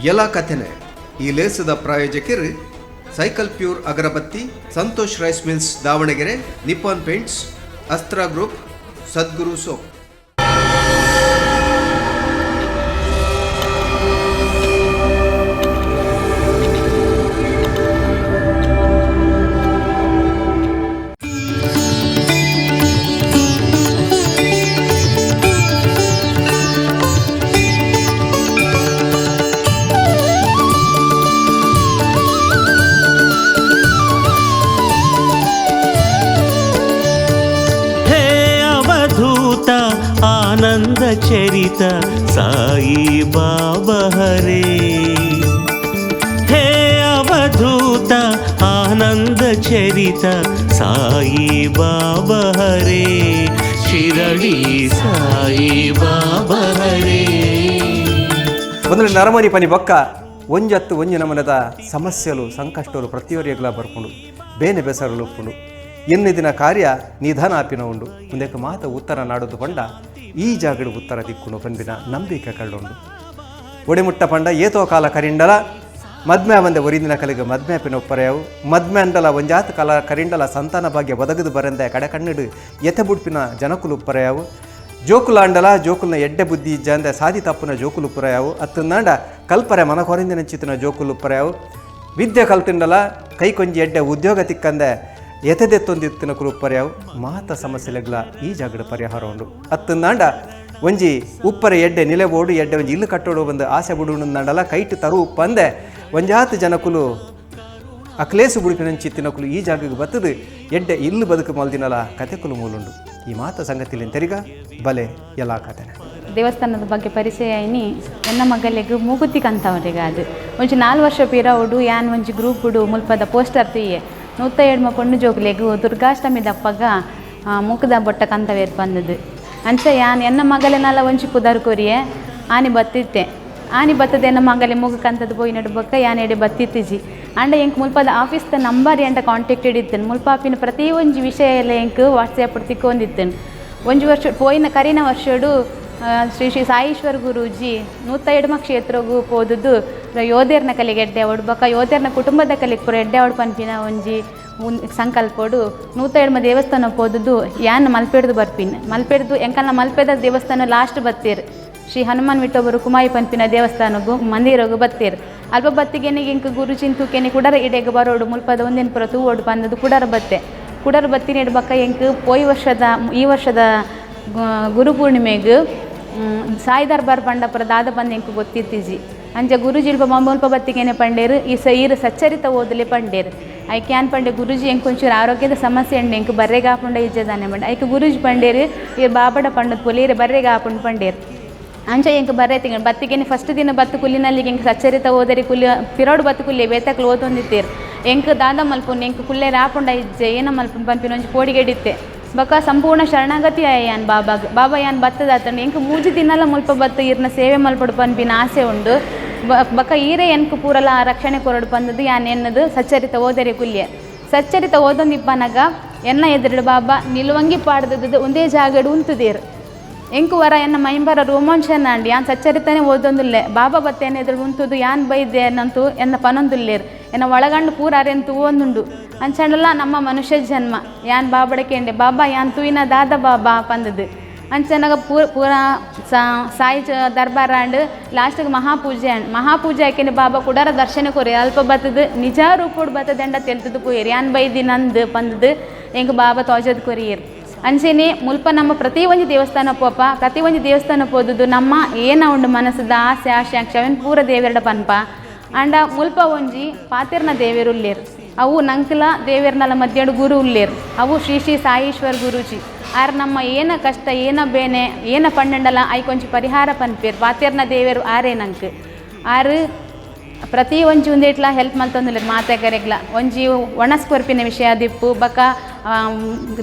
ಎಲಾ ಕಥೆನೆ ಈ ಲೇಸದ ಪ್ರಾಯೋಜಕರು cycle pure ಅಗರಬತ್ತಿ, Santosh rice mills Davanagere, Nippon paints, Astra group, Sadguru soap. हे Avadhoota Anand Charita Sai Baba Hare. हे Avadhoota Anand Charita Sai Baba Hare. Shirdi Sai Baba Hare. ಒಂದ್ರೆ ನರಮನಿ ಪನಿ ಬೊಕ್ಕ ಒಂಜತ್ತು ಒಂಜಿ ನಮನದ ಸಮಸ್ಯೆಲು ಸಂಕಷ್ಟಲು ಪ್ರತಿಯೊರಿಯಗ್ಲ ಬರ್ಪುಂಡು, ಬೇನೆ ಬೆಸರಲು ಉಪ್ಪುಂಡು. ಎನ್ನೆ ದಿನ ಕಾರ್ಯ ನಿಧಾನ ಆಪಿನ ಉಂಡು. ಉಂದೆಕ್ ಮಾತ ಉತ್ತರ ನಾಡೋದು ಪಂಡ ಈ ಜಾಗಡು ಉತ್ತರ ದಿಕ್ಕುಂಡು ಪನ್ಪಿನ ನಂಬಿಕೆ ಕಳ್ಳುಂಡು. ಒಡೆಮುಟ್ಟ ಪಂಡ ಏತೋ ಕಾಲ ಕರಿಂಡಲ ಮದ್ಮೆ ಬಂದೆ ಒರಿದಿನ ಕಲಿಗೆ ಮದ್ಮೆ ಆಪಿನ ಒಪ್ಪರೆಯವು. ಮದ್ಮೆ ಅಂಡಲ ಒಂಜಾತ ಕಾಲ ಕರಿಂಡಲ ಸಂತಾನ ಭಾಗ್ಯ ಒದಗದು ಬರಂದೆ ಕಡೆ ಕಣ್ಣಿಡು ಎತೆ ಬುಡ್ಪಿನ ಜನಕುಲು ಉಪ್ಪರೆಯವು. ಜೋಕುಲಾಂಡಲ ಜೋಕುಲ್ನ ಎಡ್ಡೆ ಬುದ್ಧಿ ಇಜ್ಜಂದೆ ಸಾದಿ ತಪ್ಪುನ ಜೋಕುಲು ಉಪ್ಪರೆಯವು. ಅತ್ತಂದಾಂಡ ಕಲ್ಪರೆ ಮನ ಕೊರಿಂದಿನ ಚಿತ್ತಿನ ಜೋಕುಲು ಉಪ್ಪರೆಯವು. ವಿದ್ಯೆ ಕಲ್ತಿಂಡಲ ಕೈ ಕೊಂಜಿ ಎಡ್ಡೆ ಉದ್ಯೋಗ ತಿಕ್ಕಂದೆ ಎತೆದೆತ್ತೊಂದಿತ್ತಿನ ಕುಲು ಉಪ್ಪರೆಯವು. ಮಾತ ಸಮಸ್ಯೆಲೆಗ್ಲ ಈ ಜಾಗದ ಪರಿಹಾರ ಉಂಡು. ಅತ್ತಂದಾಂಡ ಒಂಜಿ ಉಪ್ಪರೆ ಎಡ್ಡೆ ನಿಲೆ ಓಡು ಎಡ್ಡೆ ಒಂಜಿ ಇಲ್ಲು ಕಟ್ಟೋಡು ಬಂದು ಆಸೆ ಬುಡುಂಡಲ ಕೈಟ್ ತರು ಉಪ್ಪಂದೆ ಒಂಜಾತ ಜನಕುಲು ಅಕ್ಲೇಸು ಬುಡುಪಿನಂಚಿತ್ತಿನಕುಲು ಈ ಜಾಗಕ್ಕೆ ಬತ್ತದು ಎಡ್ಡೆ ಇಲ್ಲು ಬದುಕು ಮಲ್ದಿನಲ ಕತೆಕುಲು ಮೂಲುಂಡು. ಈ ಮಾತ ಸಂಗತಿಲಿನ ತೆರಿಗ ಬಲೆ ಎಲ್ಲ ಕತೆನೆ. ದೇವಸ್ಥಾನದ ಬಗ್ಗೆ ಪರಿಚಯ ಐನಿ. ಎನ್ನ ಮಗಲಿಗೆ ಮೂಗುತಿ ಕಂತವರಿಗೆ ಅದು ಒಂಜಿ 4 ವರ್ಷ ಪಿರವುಡು ಯಾನ್ ಒಂಜಿ ಗ್ರೂಪ್ ಉಡು ಮುಲ್ಪದ ಪೋಸ್ಟರ್ ತುಯ್ಯೆ 107 ಪೊಣ್ಣು ಜೋಕುಲೆಗು ದುರ್ಗಾಷ್ಟಮಿ ದಪ್ಪಗ ಮೂಕುದ ಬೊಟ್ಟ ಕಂತವೇರ್ ಬಂದದ್ದು. ಅಂಚ ಯಾನ್ ಎನ್ನ ಮಗಲೆನಲ್ಲ ಒಂಜಿ ಪುದರ್ ಕೊರಿಯೆ ಆನಿ ಬತ್ತಿತ್ತೆ. ಆನಿ ಬತ್ತದ ಎನ್ನ ಮಗಲೆ ಮೂಗು ಕಂತದ ಪೋಯಿ ನಡು ಬೊಕ್ಕ ಯಾನ್ ಎಡೆ ಬತ್ತಿತ್ತಿಜಿ. ಅಂಡ ಎಂಕ್ ಮುಲ್ಪದ ಆಫೀಸ್ದ ನಂಬರ್ ಎಂಟ ಕಾಂಟ್ಯಾಕ್ಟೆಡ್ ಇತ್ತೇನೆ. ಮುಲ್ಪಾಪಿನ ಪ್ರತಿ ಒಂಜಿ ವಿಷಯ ಎಲ್ಲ ಎಂಕ್ ವಾಟ್ಸ್ಯಾಪ್ ತಿಕ್ಕೊಂದಿತ್ತೇನೆ. ಒಂಜಿ ವರ್ಷ ಪೋಯಿನ ಕರಿನ ವರ್ಷಡು ಶ್ರೀ ಶ್ರೀ ಸಾಯೀಶ್ವರ ಗುರೂಜಿ 107 ಕ್ಷೇತ್ರಗು ಪೋದುದು ಯೋಧೇರ್ನ ಕಲಿಗೆ ಎಡ್ಡೆ ಅವಡು ಬೊಕ್ಕ ಯೋಧೇರ್ನ ಕುಟುಂಬದ ಕಲಿಗೆ ಪೂರ ಎಡ್ಡೆ ಅವಡು ಪನ್ಪಿನ ಒಂಜಿ ಸಂಕಲ್ಪೋಡು 107 ದೇವಸ್ಥಾನ ಪೋದುದು ಯಾನ್ ಮಲ್ಪೆಡ್ದು ಬರ್ಪಿನ್. ಮಲ್ಪೆಡ್ದು ಎಂಕಲ್ನ ಮಲ್ಪೆದ ದೇವಸ್ಥಾನ ಲಾಸ್ಟ್ ಬತ್ತೀರ್. ಶ್ರೀ ಹನುಮಾನ್ ವಿಠೋಬರು ಕುಮಾಯಿ ಪನ್ಪಿನ ದೇವಸ್ಥಾನಗು ಮಂದಿರಗು ಬತ್ತೀರ್. ಅಲ್ಪ ಬತ್ತಿಗೆನೆ ಎಂಕ್ ಗುರುಜಿನ್ ತೂಕೆನೆ ಕುಡರ ಇಡೆಗ್ ಬರೋಡು ಮುಲ್ಪದ ಒಂದಿನ ಪೂರ ತೂವೋಡು ಬಂದದ್ದು ಕುಡರ ಬತ್ತೆ. ಕುಡರ ಬತ್ತಿನ ಬಕ್ಕ ಎಂಕ್ ಪೋಯಿ ವರ್ಷದ ಈ ವರ್ಷದ ಗುರುಪೂರ್ಣಿಮೆಗ್ ಸಾಯಿ ದರ್ಬಾರ್ ಪಂಡಪುರ ದಾದ ಬಂದು ಎಂಕ್ ಗೊತ್ತಿತ್ತಿಜಿ. ಅಂಚ ಗುರುಜಿ ಮುಲ್ಪ ಬತ್ತಿಗೆನೆ ಪಂಡೇರು ಈ ಸ ಈರು ಸಚ್ಚರಿತ ಓದಲೆ ಪಂಡೇರು. ಐಕೆ ಯಾನ್ ಪಂಡೆ ಗುರುಜಿ ಎಂಕ್ ಒಂಚೂರು ಆರೋಗ್ಯದ ಸಮಸ್ಯೆ ಉಂಡು ಎಂಕ್ ಬರ್ರೆಗಾಪುಂಡ ಇಜ್ಜದಾನೆ ಪಂಡೆ. ಐಕೆ ಗುರುಜಿ ಪಂಡೇರು ಈ ಬಾಬಡ ಪಂಡದ ಪೊಲೀರೆ ಬರ್ರೆಗಾಪುಂಡು ಪಂಡೇರು. ಅಂಚ ಎಂಕ್ ಬರ್ರೆ ತಿಂಗಳು ಬತ್ತಿಗೆನೆ ಫಸ್ಟ್ ದಿನ ಬತ್ತು ಕುಲ್ಲಿನಲ್ಲಿಗೆ ಎಂಕ್ ಸಚ್ಚರಿತ ಓದರಿ ಕುಲ್ಲಿ ಪಿರೋಡು ಬತ್ತು ಕುಲ್ಲಿ ಬೇತಕ್ಲು ಓದೊಂದಿತ್ತೀರು. ಎಂಕ್ ದಾದ ಮಲ್ಪುನ್ ಎಂಕ್ ಕುಲ್ಲೆ ರಾಪುಂಡ ಇಜ್ಜೆ ಏನ ಮಲ್ಪುನ್ ಪನ್ಪಿನ ಒಂಜಿ ಪೋಡಿಗೆಡಿತ್ತೆ. ಬೊಕ್ಕ ಸಂಪೂರ್ಣ ಶರಣಾಗತಿ ಯಾನ್ ಬಾಬಾಗ್. ಬಾಬಾ ಯಾನ್ ಬತ್ತದಾತಂಡು ಎಂಕ್ 3 ದಿನಲ ಮುಲ್ಪ ಬತ್ತು ಈರ್ನ ಸೇವೆ ಮಲ್ಪಡು ಪನ್ಪಿನ ಆಸೆ ಉಂಡು. ಬೊಕ್ಕ ಈರೆ ಎನ್ಕ್ ಪೂರಲ ರಕ್ಷಣೆ ಕೊರಡು ಪಂದದು ಯಾನ್ ಎನ್ನದು ಸಚ್ಚರಿತ ಓದರಿ ಕುಲ್ಯೆ. ಸಚ್ಚರಿತ ಓದೊಂದಿಪ್ಪನಗ ಎನ್ನ ಎದುರು ಬಾಬಾ ನಿಲುವಂಗಿ ಪಾಡ್ದದ್ದು ಒಂದೇ ಜಾಗಡು ಉಂತುದೀರ್. ಎಂಕು ವರ ಎನ್ನ ಮೈಂಬರ ರೋಮಾಂಚನ ಅಂಡಿ ಯಾನ್ ಸಚ್ಚರಿತನೇ ಓದೊಂದುಲ್ಲೆ. ಬಾಬಾ ಬತ್ತೇನೆ ಎದುರು ಉಂತುದು ಯಾನ್ ಬೈದೆ ನಂತು ಎನ್ನ ಪನೊಂದುಲ್ಲೇರ್. ಎನ್ನ ಒಳಗಂಡು ಪೂರ ಅರೆನ್ ತೂವೊಂದುಂಡು. ಅಂಚಂಡಲ ನಮ್ಮ ಮನುಷ್ಯ ಜನ್ಮ ಯಾನ್ ಬಾಬಡಕೇಂಡೆ ಬಾಬಾ ಯಾನ್ ತೂಯಿನ ದಾದ ಬಾಬಾ ಪಂದದು. ಅಂಚನಗ ಪೂರ ಸಾಯಿ ದರ್ಬಾರ್ ಆಂಡ್ ಲಾಸ್ಟಿಗೆ ಮಹಾಪೂಜೆ ಆಂಡ್. ಮಹಾಪೂಜೆ ಆಕೆನೆ ಬಾಬಾ ಕುಡಾರ ದರ್ಶನ ಕೊರಿ ಅಲ್ಪ ಬತ್ತದು ನಿಜ ರೂಪೋಡು ಬತ್ತದೆಂಡ ತೆಲ್ತದು ಪೋಯೇರ್. ಯಾನ್ ಬೈದಿ ನಂದು ಪಂದದು ಎಂಕ್ ಬಾಬಾ ತೋಜದ್ ಕೊರಿಯೇರ್. ಅಂಚೆನೆ ಮುಲ್ಪ ನಮ್ಮ ಪ್ರತಿ ಒಂಜಿ ದೇವಸ್ಥಾನ ಪೋಪ ಪ್ರತಿ ಒಂಜಿ ದೇವಸ್ಥಾನ ಪೋದುದು ನಮ್ಮ ಏನ ಉಂಡು ಮನಸ್ಸದ ಆಸೆ ಆಶಾಂಕ್ಷ ಅವೆನ್ ಪೂರ ದೇವೆರಡ ಪನ್ಪ. ಅಂಡ ಮುಲ್ಪ ಒಂಜಿ ಪಾತೆರ್ನ ದೇವೆರು ಉಲ್ಲೇರ್. ಅವು ನಂಕ್ಲ ದೇವೆರ್ನಲ ಮಧ್ಯಾಹ್ನ ಗುರು ಉಲ್ಲೇರ್. ಅವು ಶ್ರೀ ಶ್ರೀ ಸಾಯೀಶ್ವರ ಗುರೂಜಿ ಆರ್ ನಮ್ಮ ಏನ ಕಷ್ಟ ಏನ ಬೇನೆ ಏನ ಪಣ್ಣಂಡಲ ಐಕೊಂಚಿ ಪರಿಹಾರ ಪನ್ಪೇರ್. ಪಾತೆರ್ನ ದೇವೆರು ಆರೇ ನಂಕ್. ಆರು ಪ್ರತಿ ಒಂಜಿ ಒಂದೇಟ್ಲ ಹೆಲ್ಪ್ ಮಲ್ತೊಂದುಲ್ಲೆರ್ ಮಾತೆಗರೆಗ್ಲ. ಒಂಜಿ ಒಣಸ್ ಕೊರ್ಪಿನ ವಿಷಯ ಆದಿಪ್ಪು ಬೊಕ್ಕ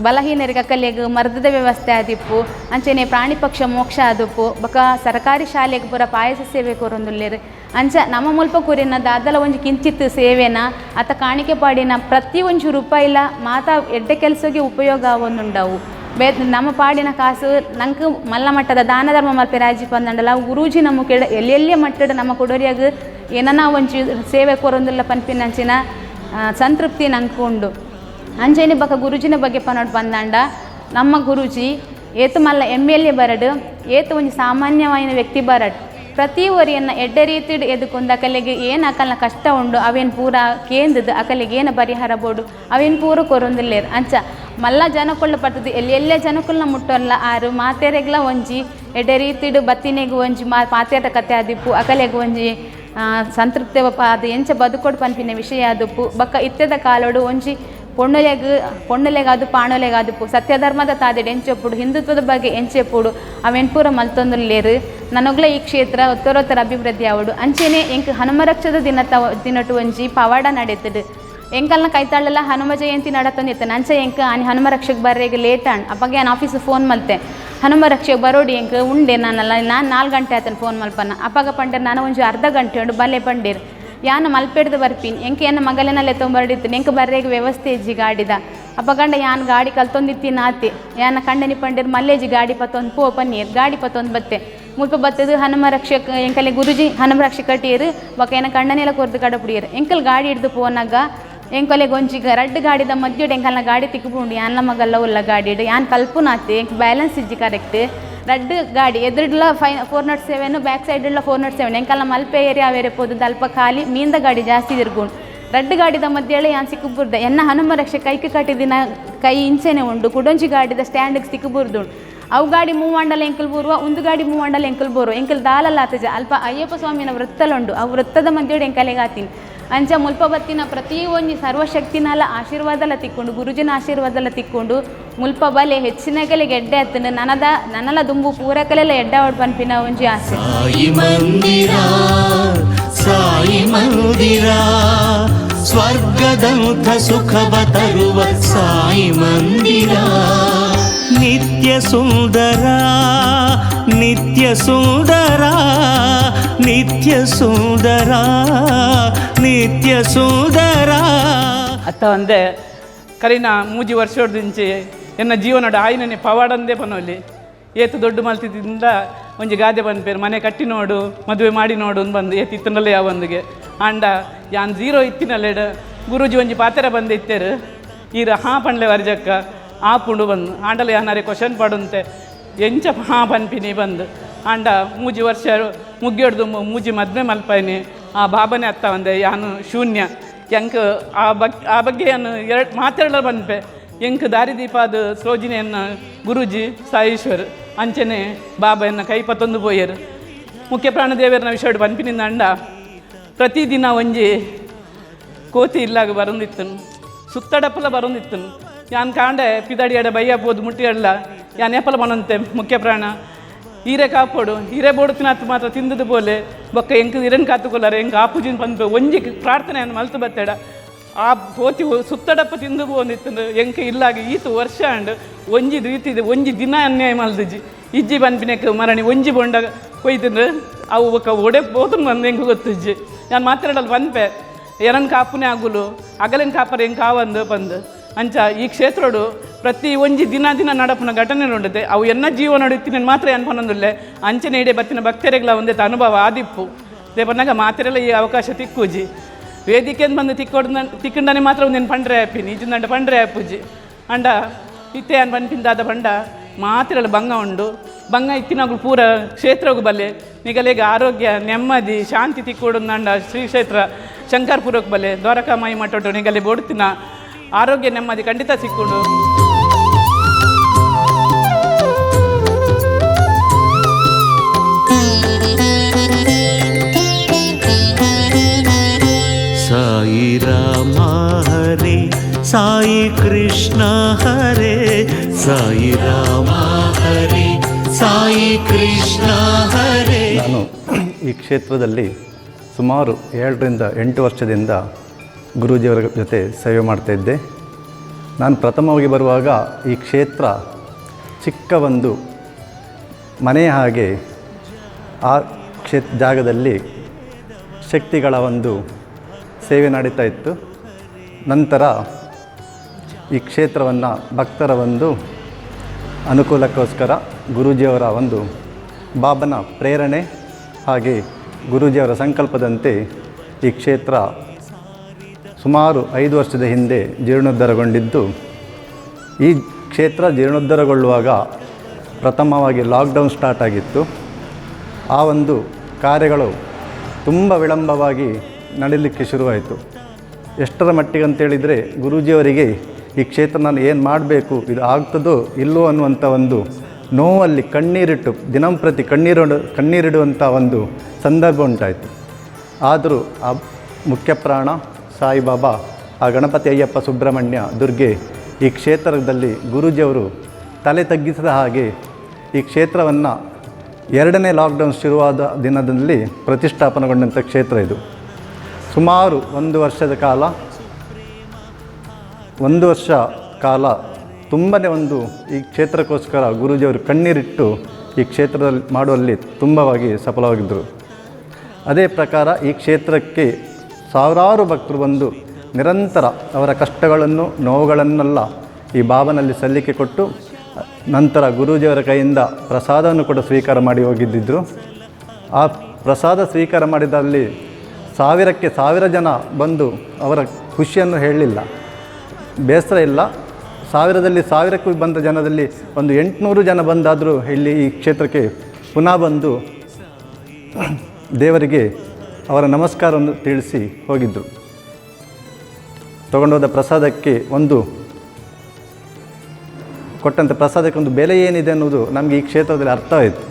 ಬಲಹೀನರಿಗೆ ಅಕ್ಕಲೆಗ್ ಮರ್ದದ ವ್ಯವಸ್ಥೆ ಆದಿಪ್ಪು ಅಂಚನೆ ಪ್ರಾಣಿ ಪಕ್ಷ ಮೋಕ್ಷ ಆದಿಪ್ಪು ಬೊಕ್ಕ ಸರ್ಕಾರಿ ಶಾಲೆಗ್ ಪೂರ ಪಾಯಸ ಸೇವೆ ಕೊರೊಂದುಲ್ಲೆರ್. ಅಂಚ ನಮ್ಮ ಮುಲ್ಪ ಕೊರಿನ ದಾದಲ ಒಂಜಿ ಕಿಂಚಿತ್ ಸೇವೆನ ಅತ ಕಾಣಿಕೆ ಪಾಡಿನ ಪ್ರತಿ ಒಂಜಿ ರೂಪಾಯಿಲ ಮಾತಾ ಎಡ್ಡೆ ಕೆಲಸಗೆ ಉಪಯೋಗ ಆವೊಂದುಂಡವು. ನಮ್ಮ ಪಾಡಿನ ಕಾಸು ನಂಕ್ ಮಲ್ಲ ಮಟ್ಟದ ದಾನ ಧರ್ಮ ಮಲ್ಪೆ ರಾಜಿ ಪಂದಂಡಲ ಗುರೂಜಿ ನಮ್ಮ ಕೆಡ ಎಲ್ಲೆಲ್ಲೇ ಮಟ್ಟದ ನಮ್ಮ ಕೊಡೋರಿಯಾಗ ಏನನ ಒಂಜಿ ಸೇವೆ ಕೊರೊಂದುಲ್ಲ ಪನ್ಪಿನಂಚಿನ ಸಂತೃಪ್ತಿ ನಂಕ್ ಉಂಡು. ಅಂಚೆನೆ ಬೊಕ ಗುರುಜಿನ ಬಗ್ಗೆ ಪನೊಡು ಪಂದಾಂಡ ನಮ್ಮ ಗುರುಜಿ ಏತು ಮಲ್ಲ MLA ಬರಡು ಏತು ಒಂಜಿ ಸಾಮಾನ್ಯವಾಯಿನ ವ್ಯಕ್ತಿ ಬರಡು ಪ್ರತಿ ಒರಿಯನ್ನ ಎಡ್ಡೆ ರೀತಿಡ್ ಎದುಕೊಂದು ಅಕಲೆಗೆ ಏನು ಅಕಲ್ನ ಕಷ್ಟ ಉಂಡು ಅವೇನು ಪೂರ ಕೇಂದ್ರದ್ದು ಅಕಲೆಗೆ ಏನು ಪರಿಹಾರ ಬೋಡು ಅವೇನು ಪೂರ ಕೊರೊಂದುಲ್ಲೇರು. ಅಂಚ ಮಲ್ಲ ಜನಕ್ಕುಳ್ಳ ಪತ್ತದು ಎಲ್ಲಿ ಎಲ್ಲೇ ಜನಕ್ಕುಲ್ನ ಮುಟ್ಟೊಲ್ಲ ಆರು ಮಾತೆರೆಗ್ಲ ಒಂಜಿ ಎಡ್ಡೆ ರೀತಿಡ್ ಬತ್ತಿನೆಗ್ ಒಂಜಿ ಮಾತೆರ ಕತೆ ಆದಿಪ್ಪು ಅಕಲೆಗ್ ಒಂಜಿ ಸಂತೃಪ್ತಿ ಅದು ಎಂಚ ಬದುಕೊಡು ಪನ್ಪಿನ ವಿಷಯ ಆದುಪ್ಪು. ಬೊಕ್ಕ ಇತ್ತೆದ ಕಾಲೋಡು ಒಂಜಿ ಪೊಣ್ಣುಲೆಗ್ ಪೊಣ್ಣುಲೆಗಾದು ಪಾಣುಲೆಗಾದುಪ್ಪು ಸತ್ಯಧರ್ಮದ ತಾದಿಡ್ ಎಂಚೆಪ್ಪುಡು ಹಿಂದುತ್ವದ ಬಗ್ಗೆ ಎಂಚೆಪ್ಪುಡು ಅವೆನ್ ಪೂರ ಮಲ್ತೊಂದುಲ್ಲೇರು. ನನಗ್ಲ ಈ ಕ್ಷೇತ್ರ ಉತ್ತರೋತ್ತರ ಅಭಿವೃದ್ಧಿ ಆವಡು. ಅಂಚೆನೆ ಎಂಕ್ ಹನುಮರಕ್ಷದ ದಿನಟು ಒಂಜಿ ಪವಾಡ ನಡೆತಡು. ಎಂಕಲ್ನ ಕೈತಾಳೆಲ್ಲ ಹನುಮ ಜಯಂತಿ ನಡತೊಂದಿತ್ತು. ಅಂಚೆ ಎಂಕ್ ಆನಿ ಹನುಮ ರಕ್ಷಕ್ ಬರ್ರೆಗ್ ಲೇಟ್ ಆಂಡ್. ಅಪ್ಪಗೆ ನಾನು ಆಫೀಸ್ ಫೋನ್ ಮಲ್ತೆ ಹನುಮ ರಕ್ಷಕ್ ಬರೋಡಿ ಎಂಕ್ ಉಂಡೆ ನಾನಲ್ಲ ನಾನು 4 ಗಂಟೆ ಆತನ ಫೋನ್ ಮಲ್ಪನ. ಅಪ್ಪಗ ಪಂಡೇರ್ ನಾನು ಒಂಜಿ ಅರ್ಧ ಗಂಟೆ ಉಂಡು ಬಲ್ಲೆ ಪಂಡೇರ್ ಯಾನ ಮಲ್ಪೆಡ್ದು ಬರ್ಪಿನ್ ಎಂಕ್ ಎನ್ನ ಮಗಲೆನಲ್ಲೇ ತೊಂಬರ್ಡಿತ್ತು ಎಂಕ್ ಬರ್ರೆಗ್ ವ್ಯವಸ್ಥೆ ಇಜ್ಜಿ ಗಾಡಿದ. ಅಪ್ಪ ಗಂಡ ಯಾನ್ ಗಾಡಿ ಕಲ್ತೊಂದಿತ್ತೀನಿ ಆತೆ ಯಾನ ಕಂಡನಿ ಪಂಡೇರ್ ಮಲ್ಲೇಜಿ ಗಾಡಿ ಪತ್ತೊಂದು ಪೋ ಪನ್ನೀರ್ ಗಾಡಿ ಪತ್ತೊಂದು ಬತ್ತೆ ಮುಲ್ಪ ಬತ್ತದು ಹನುಮ ರಕ್ಷಕ ಎಂಕಲೆ ಗುರುಜಿ ಹನುಮ ರಕ್ಷಕ ಕಟ್ಟಿಯರು ಬೊಕ ಎನ್ನ ಕಂಡನೆಲ್ಲ ಕೊರ್ದು ಕಡಪುಡಿಯರು. ಎಂಕಲ್ ಗಾಡಿ ಹಿಡ್ದು ಪೋನಾಗ ಎಂಕೊಲೆ ಗೊಂಜಿ ರಡ್ಡು ಗಾಡಿದ ಮಧ್ಯುಡು ಎಂಕಲ್ನ ಗಾಡಿ ತಿಕ್ಕುಪುಂಡು ಯಾನ್ಲ ಮಗಲ್ಲ ಉಲ್ಲ ಗಾಡಿಡು ಯಾನ್ ಕಲ್ಪುನಾತೆ ಎಂಕ್ ಬ್ಯಾಲೆನ್ಸ್ ಇಜ್ಜಿ ಕರೆಕ್ಟ್. ರಡ್ಡು ಗಾಡಿ ಎದುರುಡ್ಲ 407 ಬ್ಯಾಕ್ ಸೈಡ್ಲ 407 ಎಂಕಲ್ನ ಮಲ್ಪೆ ಏರಿಯಾ ವೇರೆ ಪೋದು ಅಲ್ಪ ಖಾಲಿ ಮೀಂದ ಗಾಡಿ ಜಾಸ್ತಿ ತಿರ್ಗುಂಡು. ರಡ್ಡು ಗಾಡಿದ ಮಧ್ಯೆ ಯಾನ್ ಸಿಕ್ಕುಬುರ್ದ ಎನ್ನ ಹನುಮ ರಕ್ಷೆ ಕೈಕ್ ಕಟ್ಟಿದಿನ ಕೈ ಇಂಚೆನೆ ಉಂಡು ಕುಡೊಂಜಿ ಗಾಡಿದ ಸ್ಟ್ಯಾಂಡ್ಗೆ ಸಿಕ್ಕುಬುರ್ದುಂಡು. ಅವು ಗಾಡಿ ಮೂವಂಡಲ ಎಂಕಲ್ ಬೂರುವ ಒಂದು ಗಾಡಿ ಮೂವಂಡಲ ಎಂಕಲ್ ಬೋರುವ ಎಂಕಲ್ ದಾಲಲ್ಲ ಆತಜ ಅಲ್ಪ ಅಯ್ಯಪ್ಪ ಸ್ವಾಮಿನ ವೃತ್ತಲುಂಡು ಆ ವೃತ್ತದ ಮಧ್ಯೆ ಎಂಕಲೆಗಾತೀನಿ. ಅಂಚ ಮುಲ್ಪ ಬತ್ತಿನ ಪ್ರತಿ ಒಂಜಿ ಸರ್ವಶಕ್ತಿನಲ ಆಶೀರ್ವಾದಲ ತಿಕ್ಕೊಂಡು ಗುರುಜಿನ ಆಶೀರ್ವಾದಲ ತಿಕ್ಕೊಂಡು ಮುಲ್ಪ ಬಲೆ ಹೆಚ್ಚಿನ ಕಲೆ ಗೆಡ್ಡೆ ಆತನ ನನದ ನನಲ ದುಂಬು ಪೂರ ಕಲೆಲ್ಲ ಎಡ್ಡೆ ಅವಡ್ ಪನ್ಪಿನ ಒಂಜಿ ಆಸೆ. ಸಾಯಿ ಮಂದಿರ ಸಾಯಿ ಮಂದಿರ ಸ್ವರ್ಗದಂಥ ಸುಖವ ತರುವ ಸಾಯಿ ಮಂದಿರ ನಿತ್ಯ ಸುಂದರ ನಿತ್ಯ ಸುಂದರ ನಿತ್ಯ ಸುಂದರ ನಿತ್ಯ ಸುಂದರ. ಅತ್ತ ಒಂದೇ ಕರಿನ ಮೂಜಿ ವರ್ಷದಿಂಚಿ ಎನ್ನ ಜೀವನದ ಆಯ್ನನೆ ಪವಾಡಂದೇ ಪನೋಲಿ ಏತು ದೊಡ್ಡ ಮಲ್ತಿದ್ದಿಂದ ಒಂಜಿ ಗಾದೆ ಪನ್ಪೇರು ಮನೆ ಕಟ್ಟಿ ನೋಡು ಮದುವೆ ಮಾಡಿ ನೋಡು ಅಂದ್ ಬಂದು ಏತು ಇತ್ತನಲ್ಲೇ ಯಾವೊಂದಿಗೆ ಆಂಡ ಯಾನ್ 0 ಇತ್ತಿನಲ್ಲೆಡ್ ಗುರೂಜಿ ಒಂಜಿ ಪಾತೆರ ಬಂದು ಇತ್ತೇರು ಈರ ಹಾ ಪಂಡ್ಲೆ ವರ್ಜಕ್ಕ ಆ ಪುಂಡು ಬಂದು ಆಂಡಲ ಯಾನಾರೆ ಕ್ವಶನ್ ಪಡುಂತೆ ಎಂಚ ಹಾ ಪನ್ಪಿನಿ ಬಂದು ಆಂಡ ಮೂಜಿ ವರ್ಷ ಮುಗ್ಗಿಡ್ದು ಮೂಜಿ ಮದುವೆ ಮಲ್ಪಾಯಿನಿ ಆ ಬಾಬನೇ ಅತ್ತ ಒಂದೆ ಯಾನು ಶೂನ್ಯ ಎಂಕ್ ಆ ಬಗ್ಗೆ ಯಾನು ಎರಡು ಮಾತೆರಳ ಪನ್ಪೆ ಎಂಕ್ ದಾರಿದೀಪ ಅದು ಸೋಜಿನೆಯನ್ನ ಗುರೂಜಿ ಸಾಯೀಶ್ವರ್ ಅಂಚನೆ ಬಾಬೆಯನ್ನ ಕೈ ಪತ್ತೊಂದು ಪೋಯರು. ಮುಖ್ಯ ಪ್ರಾಣದೇವರನ ವಿಷಯ ಪನ್ಪಿನಿಂದ ಅಂಡ ಪ್ರತಿದಿನ ಒಂಜಿ ಕೋತಿ ಇಲ್ಲಾಗ ಬರೊಂದಿತ್ತನು ಸುತ್ತಡಪ್ಪಲ ಬರೊಂದಿತ್ತನು ಯಾನ್ ಕಾಂಡೆ ಪಿದಡಿಯಡ ಬಯ್ಯ ಪೋದು ಮುಟ್ಟಿಯಡ್ಲ ಯಾನ್ ಏಪಲ ಬನಂತೆ ಮುಖ್ಯ ಪ್ರಾಣ ಹೀರೆ ಕಾಪೋಡು ಹೀರೆ ಬೋಡುತ್ತಿನ ಮಾತ್ರ ತಿಂದದು ಪೋಲೆ ಬೊಕ್ಕ ಎಂಕ್ ಇರನ್ ಕಾತುಕೊಲ್ಲಾರೆ ಎಂಕ್ ಆಪುಜಿನ ಪಂದು ಒಂಜಿ ಪ್ರಾರ್ಥನೆ ಮಲ್ತು ಬತ್ತೇಡ ಆ ಕೋತಿ ಸುತ್ತಡಪ್ಪ ತಿಂದು ಪೋಂದಿತ್ತು ಎಂಕ್ ಇಲ್ಲಾಗ ಈತು ವರ್ಷ ಅಂಡ್ ಒಂಜಿ ರೀತಿದೆ ಒಂಜಿ ದಿನ ಅನ್ಯಾಯ ಮಲ್ದಿಜಿ ಇಜ್ಜಿ ಪನ್ಪಿನೆಕ್ ಮರಣಿ ಒಂಜಿ ಬೊಂಡ ಕೊಯ್ತಿಂದು ಅವು ಬೊಕ್ಕ ಒಡೆ ಪೋತುನ್ ಬಂದು ಎಂಕ್ ಗೊತ್ತಿಜ್ಜಿ ಯಾನ್ ಮಾತಾಡಲ್ ಪನ್ಪೆ ಎರನ್ ಕಾಪುನೇ ಆಗುಲು ಅಗಲೆನ್ ಕಾಪರೆ ಎಂಕ್ ಆವಂದು ಪಂದು ಅಂಚ ಈ ಕ್ಷೇತ್ರಡು ಪ್ರತಿ ಒಂಜಿ ದಿನ ದಿನ ನಡಪುನ ಘಟನೆ ಉಂಡತೆ ಅವು ಎನ್ನ ಜೀವನ ಇತ್ತಿನ ಮಾತ್ರ ಅನ್ಪನೊಂದುಲ್ಲೆ ಅಂಚನೆ ಇಡೆ ಬತ್ತಿನ ಭಕ್ತರಿಗಳ ಒಂದೇ ಅನುಭವ ಆದಿಪ್ಪು ದೇಪನಾಗ ಮಾತ್ರೆಲ್ಲ ಈ ಅವಕಾಶ ತಿಕ್ಕೂಜಿ ವೇದಿಕೆ ಬಂದು ತಿಕ್ಕೊಡ್ ತಿಕ್ಕಂಡನೆ ಮಾತ್ರ ಒಂದೇನು ಪಂಡ್ರೆ ಆಪಿನಿ ಇಜ್ಜಿಂದಂಡ ಪಂಡ್ರೆ ಆಪುಜಿ ಅಂಡ ಇತ್ತೆ ಅನ್ ಪನ್ಪಿಂದಾದ ಪಂಡ ಮಾತ್ರೆಲ್ಲ ಬಂಗ ಉಂಡು ಬಂಗ ಇತ್ತಿನಗಳು ಪೂರ ಕ್ಷೇತ್ರಗೂ ಬಲ್ಲೆ ನಿಗಲೇಗ ಆರೋಗ್ಯ ನೆಮ್ಮದಿ ಶಾಂತಿ ತಿಕ್ಕೊಡು ಶ್ರೀ ಕ್ಷೇತ್ರ ಶಂಕರ್ಪುರಕ್ಕೆ ಬಲ್ಲೆ ದ್ವಾರಕಾಮಾಯಿ ಮಠ ನಿಗಲೆ ಬೋಡ್ತಿನ ಆರೋಗ್ಯ ನೆಮ್ಮದಿ ಖಂಡಿತ ಸಿಕ್ಕೊಂಡು. ಸಾಯಿ ರಾಮ ಹರೇ ಸಾಯಿ ಕೃಷ್ಣ ಹರೇ ಸಾಯಿ ರಾಮ ಹರೇ ಸಾಯಿ ಕೃಷ್ಣ ಹರೇ. ನಾನು ಈ ಕ್ಷೇತ್ರದಲ್ಲಿ ಸುಮಾರು 7 ರಿಂದ 8 ವರ್ಷದಿಂದ ಗುರೂಜಿಯವರ ಜೊತೆ ಸೇವೆ ಮಾಡ್ತಾಯಿದ್ದೆ. ನಾನು ಪ್ರಥಮವಾಗಿ ಬರುವಾಗ ಈ ಕ್ಷೇತ್ರ ಚಿಕ್ಕ ಒಂದು ಮನೆಯ ಹಾಗೆ ಆ ಜಾಗದಲ್ಲಿ ಶಕ್ತಿಗಳ ಒಂದು ಸೇವೆ ನಡೀತಾ ಇತ್ತು. ನಂತರ ಈ ಕ್ಷೇತ್ರವನ್ನು ಭಕ್ತರ ಒಂದು ಅನುಕೂಲಕ್ಕೋಸ್ಕರ ಗುರೂಜಿಯವರ ಒಂದು ಬಾಬನ ಪ್ರೇರಣೆ ಹಾಗೆ ಗುರೂಜಿಯವರ ಸಂಕಲ್ಪದಂತೆ ಈ ಕ್ಷೇತ್ರ ಸುಮಾರು 5 ವರ್ಷದ ಹಿಂದೆ ಜೀರ್ಣೋದ್ಧಾರಗೊಂಡಿದ್ದು, ಈ ಕ್ಷೇತ್ರ ಜೀರ್ಣೋದ್ಧಾರಗೊಳ್ಳುವಾಗ ಪ್ರಥಮವಾಗಿ ಲಾಕ್ಡೌನ್ ಸ್ಟಾರ್ಟ್ ಆಗಿತ್ತು. ಆ ಒಂದು ಕಾರ್ಯಗಳು ತುಂಬ ವಿಳಂಬವಾಗಿ ನಡೀಲಿಕ್ಕೆ ಶುರುವಾಯಿತು. ಎಷ್ಟರ ಮಟ್ಟಿಗೆ ಅಂತೇಳಿದರೆ, ಗುರೂಜಿಯವರಿಗೆ ಈ ಕ್ಷೇತ್ರ ನಾನು ಏನು ಮಾಡಬೇಕು, ಇದು ಆಗ್ತದೋ ಇಲ್ಲವೋ ಅನ್ನುವಂಥ ಒಂದು ನೋವಲ್ಲಿ ಕಣ್ಣೀರಿಟ್ಟು ದಿನಂಪ್ರತಿ ಕಣ್ಣೀರಿಡುವಂಥ ಒಂದು ಸಂದರ್ಭ ಉಂಟಾಯಿತು. ಆದರೂ ಆ ಮುಖ್ಯ ಪ್ರಾಣ ಸಾಯಿಬಾಬಾ, ಆ ಗಣಪತಿ ಅಯ್ಯಪ್ಪ ಸುಬ್ರಹ್ಮಣ್ಯ ದುರ್ಗೆ ಈ ಕ್ಷೇತ್ರದಲ್ಲಿ ಗುರೂಜಿಯವರು ತಲೆ ತಗ್ಗಿಸದ ಹಾಗೆ ಈ ಕ್ಷೇತ್ರವನ್ನು 2ನೇ ಲಾಕ್ಡೌನ್ ಶುರುವಾದ ದಿನದಲ್ಲಿ ಪ್ರತಿಷ್ಠಾಪನೆಗೊಂಡಂಥ ಕ್ಷೇತ್ರ ಇದು. ಸುಮಾರು 1 ವರ್ಷದ ಕಾಲ, 1 ವರ್ಷ ಕಾಲ ತುಂಬಾ ಒಂದು ಈ ಕ್ಷೇತ್ರಕ್ಕೋಸ್ಕರ ಗುರೂಜಿಯವರು ಕಣ್ಣೀರಿಟ್ಟು ಈ ಕ್ಷೇತ್ರದಲ್ಲಿ ಮಾಡುವಲ್ಲಿ ತುಂಬವಾಗಿ ಸಫಲವಾಗಿದ್ದರು. ಅದೇ ಪ್ರಕಾರ ಈ ಕ್ಷೇತ್ರಕ್ಕೆ ಸಾವಿರಾರು ಭಕ್ತರು ಬಂದು ನಿರಂತರ ಅವರ ಕಷ್ಟಗಳನ್ನು ನೋವುಗಳನ್ನೆಲ್ಲ ಈ ಬಾಬನಲ್ಲಿ ಸಲ್ಲಿಕೆ ಕೊಟ್ಟು ನಂತರ ಗುರೂಜಿಯವರ ಕೈಯಿಂದ ಪ್ರಸಾದವನ್ನು ಕೂಡ ಸ್ವೀಕಾರ ಮಾಡಿ ಹೋಗಿದ್ದಿದ್ದರು. ಆ ಪ್ರಸಾದ ಸ್ವೀಕಾರ ಮಾಡಿದಲ್ಲಿ 1000ಕ್ಕೆ 1000 ಜನ ಬಂದು ಅವರ ಖುಷಿಯನ್ನು ಹೇಳಲಿಲ್ಲ, ಬೇಸರ ಇಲ್ಲ. 1000ದಲ್ಲಿ 1000ಕ್ಕೂ ಬಂದ ಜನದಲ್ಲಿ ಒಂದು 800 ಜನ ಬಂದಾದರೂ ಇಲ್ಲಿ ಈ ಕ್ಷೇತ್ರಕ್ಕೆ ಪುನಃ ಬಂದು ದೇವರಿಗೆ ಅವರ ನಮಸ್ಕಾರವನ್ನು ತಿಳಿಸಿ ಹೋಗಿದ್ದರು. ತಗೊಂಡೋದ ಪ್ರಸಾದಕ್ಕೆ ಒಂದು ಕೊಟ್ಟಂಥ ಪ್ರಸಾದಕ್ಕೆ ಒಂದು ಬೆಲೆ ಏನಿದೆ ಅನ್ನೋದು ನಮಗೆ ಈ ಕ್ಷೇತ್ರದಲ್ಲಿ ಅರ್ಥವಾಯಿತು.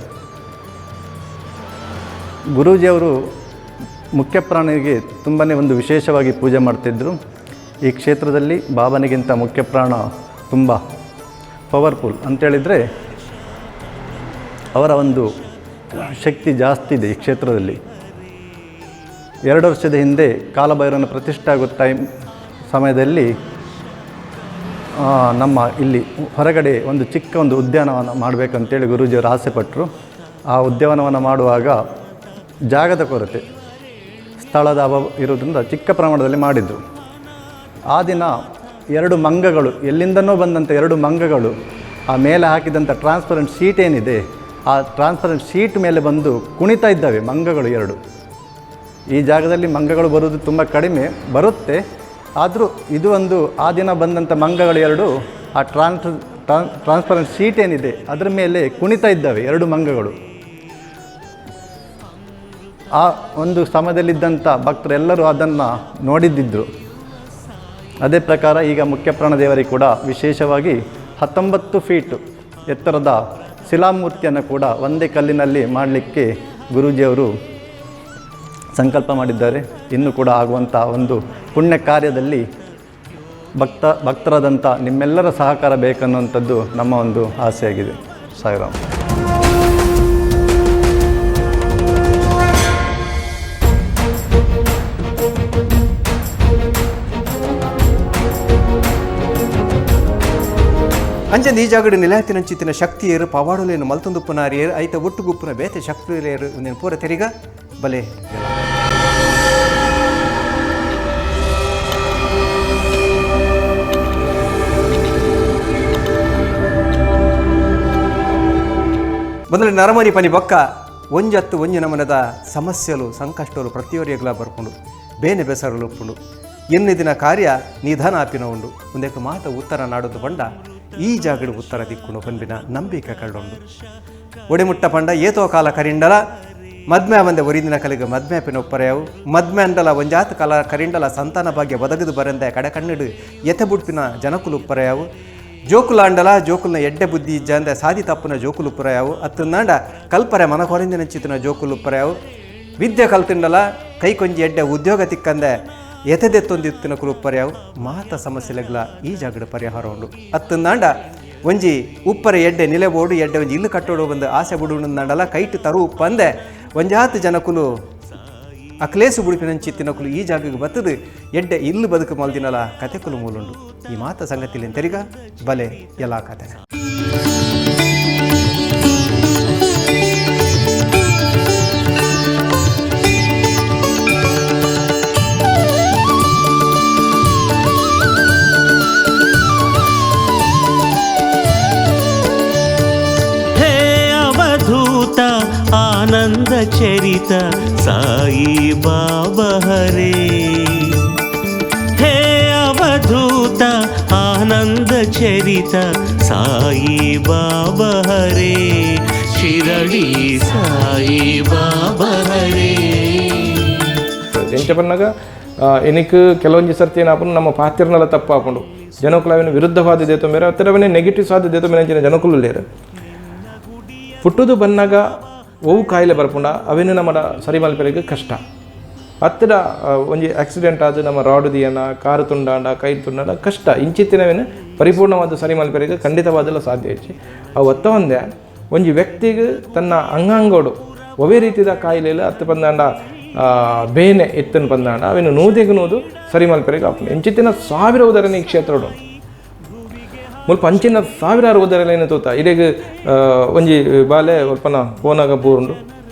ಗುರೂಜಿಯವರು ಮುಖ್ಯ ಪ್ರಾಣಿಗೆ ತುಂಬಾ ಒಂದು ವಿಶೇಷವಾಗಿ ಪೂಜೆ ಮಾಡ್ತಿದ್ದರು. ಈ ಕ್ಷೇತ್ರದಲ್ಲಿ ಬಾಬನಿಗಿಂತ ಮುಖ್ಯ ಪ್ರಾಣ ತುಂಬ ಪವರ್ಫುಲ್ ಅಂತೇಳಿದರೆ ಅವರ ಒಂದು ಶಕ್ತಿ ಜಾಸ್ತಿ ಇದೆ ಈ ಕ್ಷೇತ್ರದಲ್ಲಿ. 2 ವರ್ಷದ ಹಿಂದೆ ಕಾಲಭೈರವನ ಪ್ರತಿಷ್ಠೆ ಆಗೋ ಸಮಯದಲ್ಲಿ ನಮ್ಮ ಇಲ್ಲಿ ಹೊರಗಡೆ ಒಂದು ಚಿಕ್ಕ ಒಂದು ಉದ್ಯಾನವನ ಮಾಡಬೇಕಂತೇಳಿ ಗುರೂಜಿಯವರು ಆಸೆಪಟ್ಟರು. ಆ ಉದ್ಯಾನವನ ಮಾಡುವಾಗ ಜಾಗದ ಕೊರತೆ, ಸ್ಥಳದ ಅಭಾವ ಇರೋದ್ರಿಂದ ಚಿಕ್ಕ ಪ್ರಮಾಣದಲ್ಲಿ ಮಾಡಿದರು. ಆ ದಿನ 2 ಮಂಗಗಳು, ಎಲ್ಲಿಂದನೋ ಬಂದಂಥ 2 ಮಂಗಗಳು ಆ ಮೇಲೆ ಹಾಕಿದಂಥ ಟ್ರಾನ್ಸ್ಪರೆಂಟ್ ಶೀಟ್ ಏನಿದೆ ಆ ಟ್ರಾನ್ಸ್ಪರೆಂಟ್ ಶೀಟ್ ಮೇಲೆ ಬಂದು ಕುಣಿತಾ ಇದ್ದಾವೆ ಮಂಗಗಳು 2. ಈ ಜಾಗದಲ್ಲಿ ಮಂಗಗಳು ಬರುವುದು ತುಂಬ ಕಡಿಮೆ ಬರುತ್ತೆ, ಆದರೂ ಇದು ಒಂದು ಆ ದಿನ ಬಂದಂಥ ಮಂಗಗಳು 2 ಆ ಟ್ರಾನ್ಸ್ಪರೆಂಟ್ ಶೀಟ್ ಏನಿದೆ ಅದರ ಮೇಲೆ ಕುಣಿತಾ ಇದ್ದಾವೆ 2 ಮಂಗಗಳು. ಆ ಒಂದು ಸಮಯದಲ್ಲಿದ್ದಂಥ ಭಕ್ತರೆಲ್ಲರೂ ಅದನ್ನು ನೋಡಿದ್ದಿದ್ದರು. ಅದೇ ಪ್ರಕಾರ ಈಗ ಮುಖ್ಯ ಪ್ರಾಣದೇವರಿಗೆ ಕೂಡ ವಿಶೇಷವಾಗಿ 19 ಫೀಟ್ ಎತ್ತರದ ಶಿಲಾಮೂರ್ತಿಯನ್ನು ಕೂಡ ಒಂದೇ ಕಲ್ಲಿನಲ್ಲಿ ಮಾಡಲಿಕ್ಕೆ ಗುರೂಜಿಯವರು ಸಂಕಲ್ಪ ಮಾಡಿದ್ದಾರೆ. ಇನ್ನೂ ಕೂಡ ಆಗುವಂಥ ಒಂದು ಪುಣ್ಯ ಕಾರ್ಯದಲ್ಲಿ ಭಕ್ತರಾದಂಥ ನಿಮ್ಮೆಲ್ಲರ ಸಹಕಾರ ಬೇಕನ್ನುವಂಥದ್ದು ನಮ್ಮ ಒಂದು ಆಸೆಯಾಗಿದೆ. ಸಾಯಿರಾಮ್. ಅಂಚಂದ ಈ ಜಾಗಡು ನಿಲಯತಿನಂಚಿತ್ತಿನ ಶಕ್ತಿಯರು ಪವಾಡಲೇನು ಮಲ್ತೊಂದುಪ್ಪನಾರಿಯರು ಐತ ಒಟ್ಟುಗುಪ್ಪುನ ಬೇತೆ ಶಕ್ತಿಯರು ಒಂದೇನು ಪೂರ ತೆರಿಗ ಬಲೆ. ಬಂದರೆ ನರಮನಿ ಪನಿ ಬೊಕ್ಕ ಒಂಜತ್ತು ಒಂಜಿ ನಮನದ ಸಮಸ್ಯೆಲು ಸಂಕಷ್ಟಲು ಪ್ರತಿಯೊರಿಯಗ್ಲ ಬರ್ಕೊಂಡು ಬೇನೆ ಬೆಸರಲು ಉಪ್ಪುಂಡು ಎನ್ನಿ ದಿನ ಕಾರ್ಯ ನಿಧಾನ ಆಪಿನ ಉಂಡು ಒಂದೇಕ ಮಾತ ಉತ್ತರ ನಾಡೋದು ಬಂಡ ಈ ಜಾಗಡು ಉತ್ತರ ದಿಕ್ಕುಂಡು ಪನ್ಬಿನ ನಂಬಿಕೆ ಕಳ್ಳೊಂಡು ಒಡೆಮುಟ್ಟ ಪಂಡ ಏತೋ ಕಾಲ ಕರಿಂಡಲ ಮದ್ಮೆ ಬಂದೆ ಒರಿದಿನ ಕಲಿಗೆ ಮದ್ಮೆ ಪಿನ ಒಪ್ಪರೆಯವು ಮದ್ಮೆ ಅಂಡಲ ಒಂಜಾತ ಕಾಲ ಕರಿಂಡಲ ಸಂತಾನ ಭಾಗ್ಯ ಒದಗದು ಬರಂದೆ ಕಡೆ ಕಣ್ಣಿಡು ಎತೆ ಬುಡ್ಪಿನ ಜನಕುಲು ಉಪ್ಪರೆಯವು ಜೋಕುಲಾಂಡಲ ಜೋಕುಲ್ನ ಎಡ್ಡೆ ಬುದ್ಧಿ ಇಜ್ಜಂದೆ ಸಾದಿ ತಪ್ಪುನ ಜೋಕುಲುಪ್ಪರೆಯಾವು ಅತ್ತಂದಾಂಡ ಕಲ್ಪರೆ ಮನ ಕೊರಿಂದಿನ ಚಿತ್ತಿನ ಜೋಕುಲುಪ್ಪರೆಯಾವು ವಿದ್ಯೆ ಕಲ್ತಿಂಡಲ ಕೈ ಕೊಂಜಿ ಎಡ್ಡೆ ಉದ್ಯೋಗ ತಿಕ್ಕಂದೆ ಎತೆದೆತ್ತೊಂದಿತ್ತಿನ ಕುಲುಪ್ಪರೆಯಾವು ಮಾತ ಸಮಸ್ಯೆಲೆಗ್ಲ ಈ ಜಾಗಡ ಪರಿಹಾರ ಉಂಡು ಅತ್ತಂದಾಂಡ ಒಂಜಿ ಉಪ್ಪರೆ ಎಡ್ಡೆ ನಿಲೆಬೋಡು ಎಡ್ಡೆ ಒಂಜಿ ಇಲ್ಲು ಕಟ್ಟೋಡು ಬಂದು ಆಸೆ ಬುಡುಂಡಲ ಕೈಟು ತರು ಉಪ್ಪಂದೆ ಒಂಜಾತ ಜನಕುಲು ಅಕ್ಲೇಸು ಬುಡುಪಿನಂಚಿತ್ತಿನಕುಲು ಈ ಜಾಗಕ್ಕೆ ಬತ್ತದು ಎಡ್ಡೆ ಇಲ್ಲು ಬದುಕು ಮಲ್ದಿನಲ ಕತೆಕುಲು ಮೂಲುಂಡು ಈ ಮಾತ ಸಂಗತಿಲಿ ತೆರಿಗ ಬಲೆ ಎಲ್ಲ ಕತೆ. ಹೇ ಅವಧೂತ ಆನಂದ. Anand Charit Sai Baba Hare. हे अवधूत आनंद चरित साई बाबा हरे, शिरडी साई बाबा हरे. ಎಂಚ ಪನ್ನಗ ಎನಿಕ್ ಕೆಲವೊಂಜಿ ಸರ್ತಿ ಏನಾಪುಂಡು ನಮ್ಮ ಪಾತಿರ್ನಲ ತಪ್ಪಾಪುಂಡು ಜನಕುಲು ಅವೆನ್ ವಿರುದ್ಧವಾದ ದೇತೊ ಮೇರೆ ಅತ್ತಡ ಅವನೇ ನೆಗೆಟಿವ್ ಸಾದ ದೇತೊ ಮೇರೆ ಅಂಚಿನ ಜನಕುಲು ಲೇರು. ಪುಟ್ಟುದು ಬನ್ನಾಗ ಒವು ಕಾಯಿಲೆ ಬರ್ಪುಂಡ ಅವೆನ್ ನಮ್ಮಡ ಸರಿ ಮಲ್ಪೆರೆಗ್ ಕಷ್ಟ. ಅತ್ತಡ ಒಂಜಿ ಆಕ್ಸಿಡೆಂಟ್ ಆದ್ ನಮ್ಮ ರಾಡ್ ದಿಯನ ಕಾರು ತುಂಡಾಂಡ ಕೈ ತುಂಡಾಂಡ ಕಷ್ಟ. ಇಂಚಿತ್ತಿನವೇನು ಪರಿಪೂರ್ಣವಾದ ಸರಿ ಮಲ್ಪೆರೆಗ್ ಖಂಡಿತವಾದಲ ಸಾಧ್ಯ ಇಜ್ಜಿ. ಅವು ಒತ್ತ ಒಂದೇ ಒಂಜಿ ವ್ಯಕ್ತಿಗ್ ತನ್ನ ಅಂಗಾಂಗೋಡು ಒವೇ ರೀತಿದ ಕಾಯಿಲೆಲು ಅತ್ತ ಪಂದಾಂಡ ಬೇನೆ ಎತ್ತನ್ ಪಂದಾಂಡ ಅವೆನ್ ನೂದೆಗ್ ನೂದು ಸರಿ ಮಲ್ಪೆರೆಗ್ ಆಪುಂಡು. ಇಂಚಿತ್ತಿನ ಸಾವಿರ ಉದಾಹರಣೆ ಈ ಕ್ಷೇತ್ರಡು ಮುಲ್ಪ ಅಂಚಿನ ಸಾವಿರಾರು ಉದಾಹರಣೆಯನ್ನು ತೂತ. ಇಡೆಗ್ ಒಂಜಿ ಬಾಲೆ ಒಲ್ಪನ ಪೋನಾಗ ಬೂರುಂಡು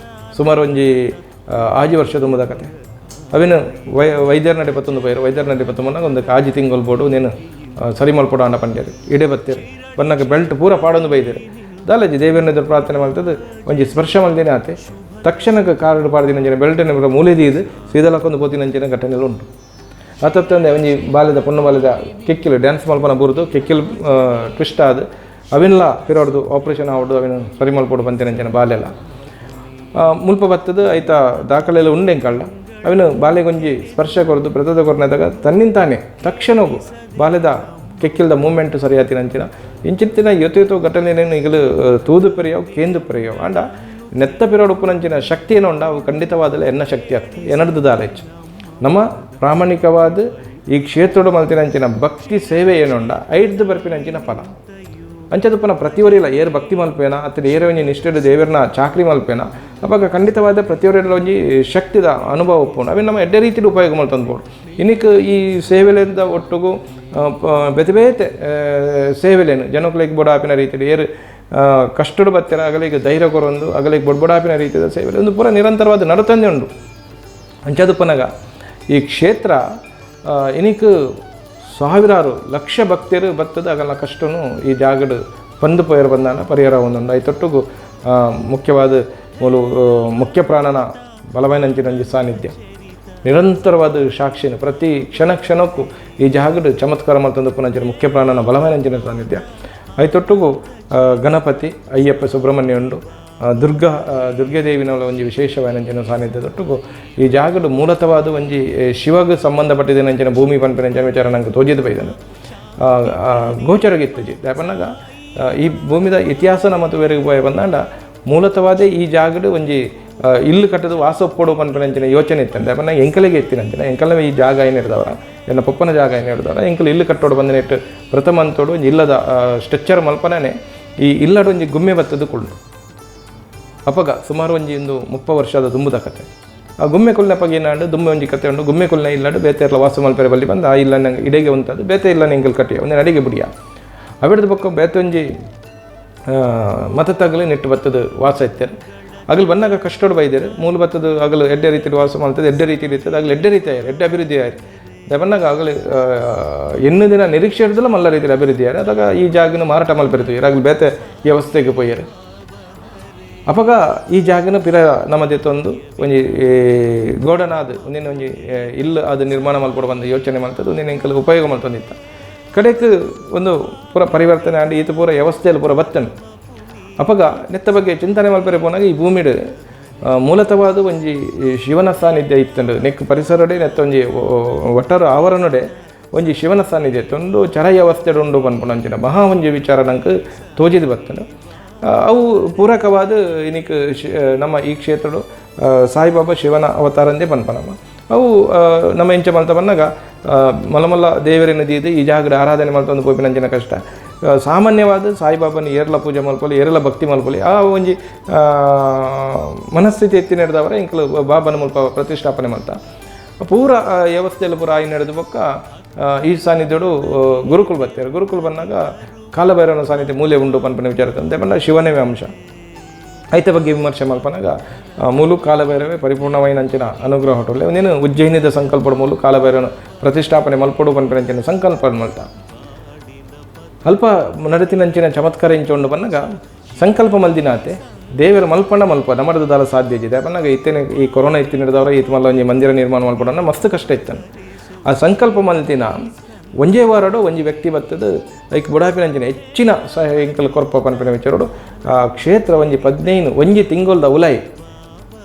ಸುಮಾರು ಒಂಜಿ 6 ವರ್ಷ ತುಂಬುದ ಕತೆ. ಅವೇನು ವೈದ್ಯರ ನಡೆ ಪತ್ತೊಂದು ಪೈರು ವೈದ್ಯರ ನಡೆ ಪತ್ತೊಂದು ಒಂದು 6 ತಿಂಗಳು ಬೋಡು ನೇನು ಸರಿ ಮಲ್ಪೊಡು ಅಂಡ ಪಂಡ್ಯರು ಇಡೆ ಬತ್ತೀರು ಬನ್ನಾಗ ಬೆಲ್ಟ್ ಪೂರ ಪಾಡೊಂದು ಬೈದೇರು ದಾಲಜಿ ದೇವರನ್ನ ಎದುರು ಪ್ರಾರ್ಥನೆ ಮಾಡ್ತದೆ ಒಂಜಿ ಸ್ಪರ್ಶ ಮಲ್ದಿನ ಆತೆ ತಕ್ಷಣಕ್ಕೆ ಕಾರಡು ಪಾಡ್ದಿನಂಚಿನ ಬೆಲ್ಟಿನ ಮೂಲೆ ದೀದು ಸೀದಲಕ್ಕೊಂದು ಪೋತಿನಂಚಿನ ಘಟನೆలు ಉಂಟು. ಅತ್ತಂದೆ ಒಂಜಿ ಬಾಲ್ಯದ ಪೊಣ್ಣು ಬಾಲ್ಯದ ಕೆಕ್ಕಿಲು ಡ್ಯಾನ್ಸ್ ಮಲ್ಪನ ಬೂರ್ದು ಕೆಕ್ಕಿಲು ಟ್ವಿಸ್ಟ್ ಆದ್ ಅವೆನ್ಲ ಪಿರೋಡ್ದು ಆಪ್ರೇಷನ್ ಆವಡು ಅವೆನ್ ಸರಿ ಮಲ್ಪೊಡು ಪಂತಿನಂಚಿನ ಬಾಲ್ಯಲ ಮುಲ್ಪ ಬತ್ತದು ಐತ ದಾಖಲೆಲ್ಲ ಉಂಡೆಂಕಳ್ಳ ಅವೆನ್ ಬಾಲೆಗೊಂಜಿ ಸ್ಪರ್ಶ ಕೊರ್ದು ಪ್ರತದ ಕೊರ್ನದಾಗ ತನ್ನಿಂತಾನೆ ತಕ್ಷಣಗೂ ಬಾಲ್ಯದ ಕೆಕ್ಕಿಲ್ದ ಮೂಮೆಂಟ್ ಸರಿಯಾತಿನಂಚಿನ ಇಂಚಿತ್ತಿನ ಯಥೇತೋ ಘಟನೆಯನ್ನು ಈಗಲೂ ತೂದು ಪೆರಿಯವು ಕೇಂದು ಪೆರಿಯವು ಆಂಡ ನೆತ್ತ ಪಿರೋಡುಪ್ಪುನಂಚಿನ ಶಕ್ತಿ ಏನೋ ಉಂಡ ಅವು ಖಂಡಿತವಾದಲ್ಲ ಎನ್ನ ಶಕ್ತಿ ಆಗ್ತದೆ ಎನಡ್ದು ದಾಲೆಚ್ಚು. ನಮ್ಮ ಪ್ರಾಮಾಣಿಕವಾದ ಈ ಕ್ಷೇತ್ರದ ಮಲ್ತಿನಂಚಿನ ಭಕ್ತಿ ಸೇವೆ ಏನುಂಡ ಐಡ್ದು ಬರ್ಪಿನಂಚಿನ ಫಲ ಅಂಚದುಪ್ಪನ ಪ್ರತಿಯೊರಿಲ್ಲ ಏರು ಭಕ್ತಿ ಮಲ್ಪೇನ ಅತ್ತ ಏರು ಒಂಜಿ ನಿಷ್ಠೆಡ್ ದೇವರನ್ನ ಚಾಕ್ರಿ ಮಲ್ಪೇನ ಅವಾಗ ಖಂಡಿತವಾದ ಪ್ರತಿಯೊರಿಲ್ಲ ಒಂಜಿ ಶಕ್ತಿದ ಅನುಭವ ಉಪ್ಪುಂಡು. ಅವೆ ನಮ್ಮ ಎಡ್ಡೆ ರೀತಿಯಲ್ಲಿ ಉಪಯೋಗ ಮಲ್ತಂದ್ಬೋದು. ಇನ್ನಿಕ್ ಈ ಸೇವೆಲಿಂದ ಒಟ್ಟುಗು ಬೇತೆ ಬೇತೆ ಸೇವೆಲೇನು ಜನಕ್ಕುಲೆಗ್ ಬೊಡಾಪಿನ ರೀತಿಯಲ್ಲಿ ಏರು ಕಷ್ಟಡು ಬತ್ತೆರ ಅಗಲಿಗೆ ಧೈರ್ಯ ಕೊರೊಂದು ಅಗಲಿಗೆ ಬೊಡ್ಬೊಡಾಪಿನ ರೀತಿಯ ಸೇವೆ ಒಂದು ಪೂರ ನಿರಂತರವಾದ ನಡತಂದೆ ಉಂಡು. ಅಂಚದುಪ್ಪನಗ ಈ ಕ್ಷೇತ್ರ ಇನಿಕ್ ಸಾವಿರಾರು ಲಕ್ಷ ಭಕ್ತರು ಬತ್ತದ ಅಗಲ ಕಷ್ಟನು ಈ ಜಾಗಡು ಬಂದು ಪೋಯರು ಬಂದಾನ ಪರಿಹಾರ ಒಂದೊಂದು ಐತೊಟ್ಟುಗು ಮುಖ್ಯವಾದ ಮೂಲು ಮುಖ್ಯ ಪ್ರಾಣನ ಬಲವೈನಂಚಿನ ಒಂಜಿ ಸಾನ್ನಿಧ್ಯ ನಿರಂತರವಾದ ಸಾಕ್ಷಿನ ಪ್ರತಿ ಕ್ಷಣ ಕ್ಷಣಕ್ಕೂ ಈ ಜಾಗಡು ಚಮತ್ಕಾರ ಮಲ್ತೊಂದು ಪುನಂಚಿನ ಮುಖ್ಯ ಪ್ರಾಣನ ಬಲವೈನಂಚಿನ ಸಾನ್ನಿಧ್ಯ ಐತೊಟ್ಟುಗು ಗಣಪತಿ ಅಯ್ಯಪ್ಪ ಸುಬ್ರಹ್ಮಣ್ಯ ಉಂಡು ದುರ್ಗಾ ದುರ್ಗಾದೇವಿನ ಒಂಜಿ ವಿಶೇಷವಾಯಿನಂಚಿನ ಸಾನ್ನಿಧ್ಯದೊಟ್ಟುಗು ಈ ಜಾಗಡು ಮೂಲತವಾದ ಒಂಜಿ ಶಿವಗೆ ಸಂಬಂಧಪಟ್ಟಿದ್ದನಂಚಿನ ಭೂಮಿ ಪನ್ಪಿನಂಚಿನ ವಿಚಾರ ನಂಗೆ ತೋಜಿದ್ ಬೈದನು ಗೋಚರಗಿತ್ತಜಿ. ದಾಪನ್ನಾಗ ಈ ಭೂಮಿದ ಇತಿಹಾಸ ನಮ್ಮ ಬೇರೆ ಪೋಯ ಬಂದಾಂಡ ಮೂಲತವಾದೇ ಈ ಜಾಗಡು ಒಂಜಿ ಇಲ್ಲು ಕಟ್ಟದು ವಾಸ ಒಪ್ಪೊಡು ಪನ್ಪಿನಂಚಿನ ಯೋಚನೆ ಇತ್ತಂತೆ. ದಾಪನ್ನಾಗ ಎಂಕಲೆಗೆ ಎತ್ತಿನಂಚಿನ ಎಂಕಲವೇ ಈ ಜಾಗ ಏನು ಹಿಡ್ದವರ ಎನ್ನ ಪೊಪ್ಪನ ಜಾಗ ಏನು ಹಿಡ್ದವರ ಎಂಕಲ್ ಇಲ್ಲು ಕಟ್ಟೋಡು ಬಂದಿನೆಟ್ಟು ಪ್ರಥಮ ಅಂತೋಡು ಒಂಜಿ ಇಲ್ಲದ ಸ್ಟ್ರೆಚ್ಚರ್ ಮಲ್ಪನೇ ಈ ಇಲ್ಲಡು ಒಂಜಿ ಗುಮ್ಮೆ ಬತ್ತದು ಕುಳ್ಳು ಅಪಗ ಸುಮಾರು ಒಂಜಿ ಒಂದು 30 ವರ್ಷದ ದುಂಬುದ ಕತೆ. ಆ ಗುಮ್ಮೆ ಕೊಲ್ಲಿನ ಅಪಗ ಏನಾಂಡು ದುಂಬೆ ಒಂಜಿ ಕತೆ ಉಂಡು ಗುಮ್ಮೆ ಕೊಲ್ಲಿನ ಇಲ್ಲಡು ಬೇತೆ ವಾಸ ಮಲ್ಪೆರೆ ಬಲ್ಲಿ ಬಂದು ಆ ಇಲ್ಲ ನಂಗೆ ಇಡೆಗೆ ಉಂಟದು ಬೇತೆ ಇಲ್ಲ ಎಂಕಲ್ ಕಟ್ಟಿಯ ಒಂದೇ ಅಡಿಗೆ ಬುಡಿಯ ಅವಿಡ್ದು ಬೊಕ್ಕ ಬೇತೆ ಒಂಜಿ ಮತತಗಲು ನೆಟ್ಟು ಬತ್ತದು ವಾಸ ಇತ್ತಾರೆ ಅಗಲು ಬಂದಾಗ ಕಷ್ಟೋಡು ಬೈದೇರು ಮೂಲ ಬತ್ತದು ಅಗಲು ಎಡ್ಡೆ ರೀತಿಯಲ್ಲಿ ವಾಸ ಮಾಡ್ತದೆ ಎಡ್ಡೆ ರೀತಿಯಲ್ಲಿ ಇರ್ತದೆ ಅಗಲು ಎಡ್ಡೆ ರೀತಿ ಆಯ್ರು ಎಡ್ಡೆ ಅಭಿವೃದ್ಧಿ ಆಯ್ರು ಬಂದಾಗ ಆಗಲಿ ಎನ್ನು ದಿನ ನಿರೀಕ್ಷೆ ಹಿಡ್ದಲ್ಲ ಮಲ್ಲ ರೀತಿಯಲ್ಲಿ ಅಭಿವೃದ್ಧಿ ಆಯ್ರು ಅದಾಗ ಈ ಜಾಗನ ಮಾರಾಟ ಮಲ್ಪೆರ್ತೀವಿ ಆಗಲು ಬೇತೆ ವ್ಯವಸ್ಥೆಗೆ ಪೋಯರು. ಅಪಗ ಈ ಜಾಗನ ಪಿರ ನಮ್ಮದೆತ್ತೊಂದು ಒಂಜಿ ಗೋಡನಾದ ಒಂದಿನ ಒಂಜಿ ಇಲ್ಲು ಅದು ನಿರ್ಮಾಣ ಮಲ್ಪೊಡು ಬಂದು ಯೋಚನೆ ಮಾಡ್ತದೆ ಒಂದಿನ ಎಂಕಲ್ ಉಪಯೋಗ ಮಲ್ತೊಂದಿತ್ತ ಕಡೆಕ್ ಒಂದು ಪೂರ ಪರಿವರ್ತನೆ ಆಂಡ್ ಈತ ಪೂರ ವ್ಯವಸ್ಥೆಯಲ್ಲಿ ಪೂರ ಬತ್ತನು. ಅಪಗ ನೆತ್ತ ಬಗ್ಗೆ ಚಿಂತನೆ ಮಲ್ಪೆರೆ ಪೋನಾಗ ಈ ಭೂಮಿಡ್ ಮೂಲತವಾದ ಒಂಜಿ ಶಿವನ ಸಾನ್ನಿಧ್ಯ ಇತ್ತಂಡು ನೆಕ್ ಪರಿಸರಡೆ ನೆತ್ತ ಒಂಜಿ ಒಟ್ಟಾರು ಆವರಣಡೆ ಒಂಜಿ ಶಿವನ ಸಾನ್ನಿಧ್ಯ ಇತ್ತೊಂದು ಚರ ವ್ಯವಸ್ಥೆ ಉಂಡು ಪನ್ಪುನಂಚಿನ ಮಹಾ ಒಂಜಿ ವಿಚಾರ ನಂಗೆ ತೋಜಿದ್ ಬತ್ತಂಡು. ಅವು ಪೂರಕವಾದ ಇನಿಕ್ ನಮ್ಮ ಈ ಕ್ಷೇತ್ರಡು ಸಾಯಿಬಾಬಾ ಶಿವನ ಅವತಾರಂದೇ ಪನ್ಪ ನಮ್ಮ ಅವು ನಮ್ಮ ಎಂಚ ಮಲ್ತ ಬನ್ನಾಗ ಮಲಮಲ್ಲ ದೇವರಿನ ದೀದು ಈ ಜಾಗದ ಆರಾಧನೆ ಮಲ್ತೊಂದು ಪೋಪಿನಂಚಿನ ಕಷ್ಟ. ಸಾಮಾನ್ಯವಾದ ಸಾಯಿಬಾಬನ ಏರ್ಲ ಪೂಜೆ ಮಲ್ಪೊಲಿ ಏರ್ಲ ಭಕ್ತಿ ಮಲ್ಪೊಲಿ ಆ ಒಂಜಿ ಮನಸ್ಥಿತಿ ಎತ್ತಿ ನಡೆದವರ ಇಂಕಲು ಬಾಬನ ಮುಲ್ಪ ಪ್ರತಿಷ್ಠಾಪನೆ ಮಲ್ತ ಪೂರ ವ್ಯವಸ್ಥೆಯಲ್ಲಿ ಪೂರ ಆಯಿ ನಡೆದ ಬೊಕ್ಕ ಈ ಸಾನ್ನಿಧ್ಯಡು ಗುರುಕುಲ್ ಬತ್ತಾರೆ. ಗುರುಕುಲ್ ಬಂದಾಗ ಕಾಲಭೈರವನ ಸಾನ್ನಿಧ್ಯ ಮೂಲೆ ಉಂಡು ಪನ್ಪನ ವಿಚಾರ ತಂದೆ ಬಂದ ಶಿವನೇ ಅಂಶ ಐತ ಬಗ್ಗೆ ವಿಮರ್ಶೆ ಮಲ್ಪನಾಗ ಮೂಲು ಕಾಲಭೈರವೇ ಪರಿಪೂರ್ಣವಾಯಿನಂಚಿನ ಅನುಗ್ರಹ ಹೊಟ್ಟಲೆ ಒಂದೇನು ಉಜ್ಜಯಿನಿದ ಸಂಕಲ್ಪದ ಮೂಲು ಕಾಲಭೈರವನ ಪ್ರತಿಷ್ಠಾಪನೆ ಮಲ್ಪೊಡು ಪನ್ಪಿನಂಚಿನ ಸಂಕಲ್ಪ ಮಲ್ತ ಅಲ್ಪ ನಡತಿನಂಚಿನ ಚಮತ್ಕಾರ ಇಂಚ ಉಂಡು ಬನ್ನಾಗ ಸಂಕಲ್ಪ ಮಲ್ದಿನಾತೆ ದೇವರ ಮಲ್ಪಂಡ ಮಲ್ಪ ನಮ್ಮದು ದಾಲ ಸಾಧ್ಯ ಇದೆ. ಅಪ್ಪನಾಗ ಇತ್ತೇನೆ ಈ ಕೊರೋನಾ ಇತ್ತಿನದವರ ಈತ ಮಲ್ಲ ಒಂಜಿ ಮಂದಿರ ನಿರ್ಮಾಣ ಮಲ್ಪಡನ್ನ ಮಸ್ತ್ ಕಷ್ಟ ಇತ್ತಾನೆ. ಆ ಸಂಕಲ್ಪ ಮಲ್ತಿನ ಒಂಜೇ ವಾರಡು ಒಂಜಿ ವ್ಯಕ್ತಿ ಬತ್ತದು ಐಕ್ ಬುಡಾಪಿನಂಚಿನ ಹೆಚ್ಚಿನ ಸಹಾಯ ಇಂಕಲ್ ಕೊರ್ಪ ಪನ್ಪಿನ ವಿಚಾರೋಡು ಆ ಕ್ಷೇತ್ರ ಒಂಜಿ 15 ಒಂಜಿ ತಿಂಗೊಲ್ದ ಉಲಾಯಿ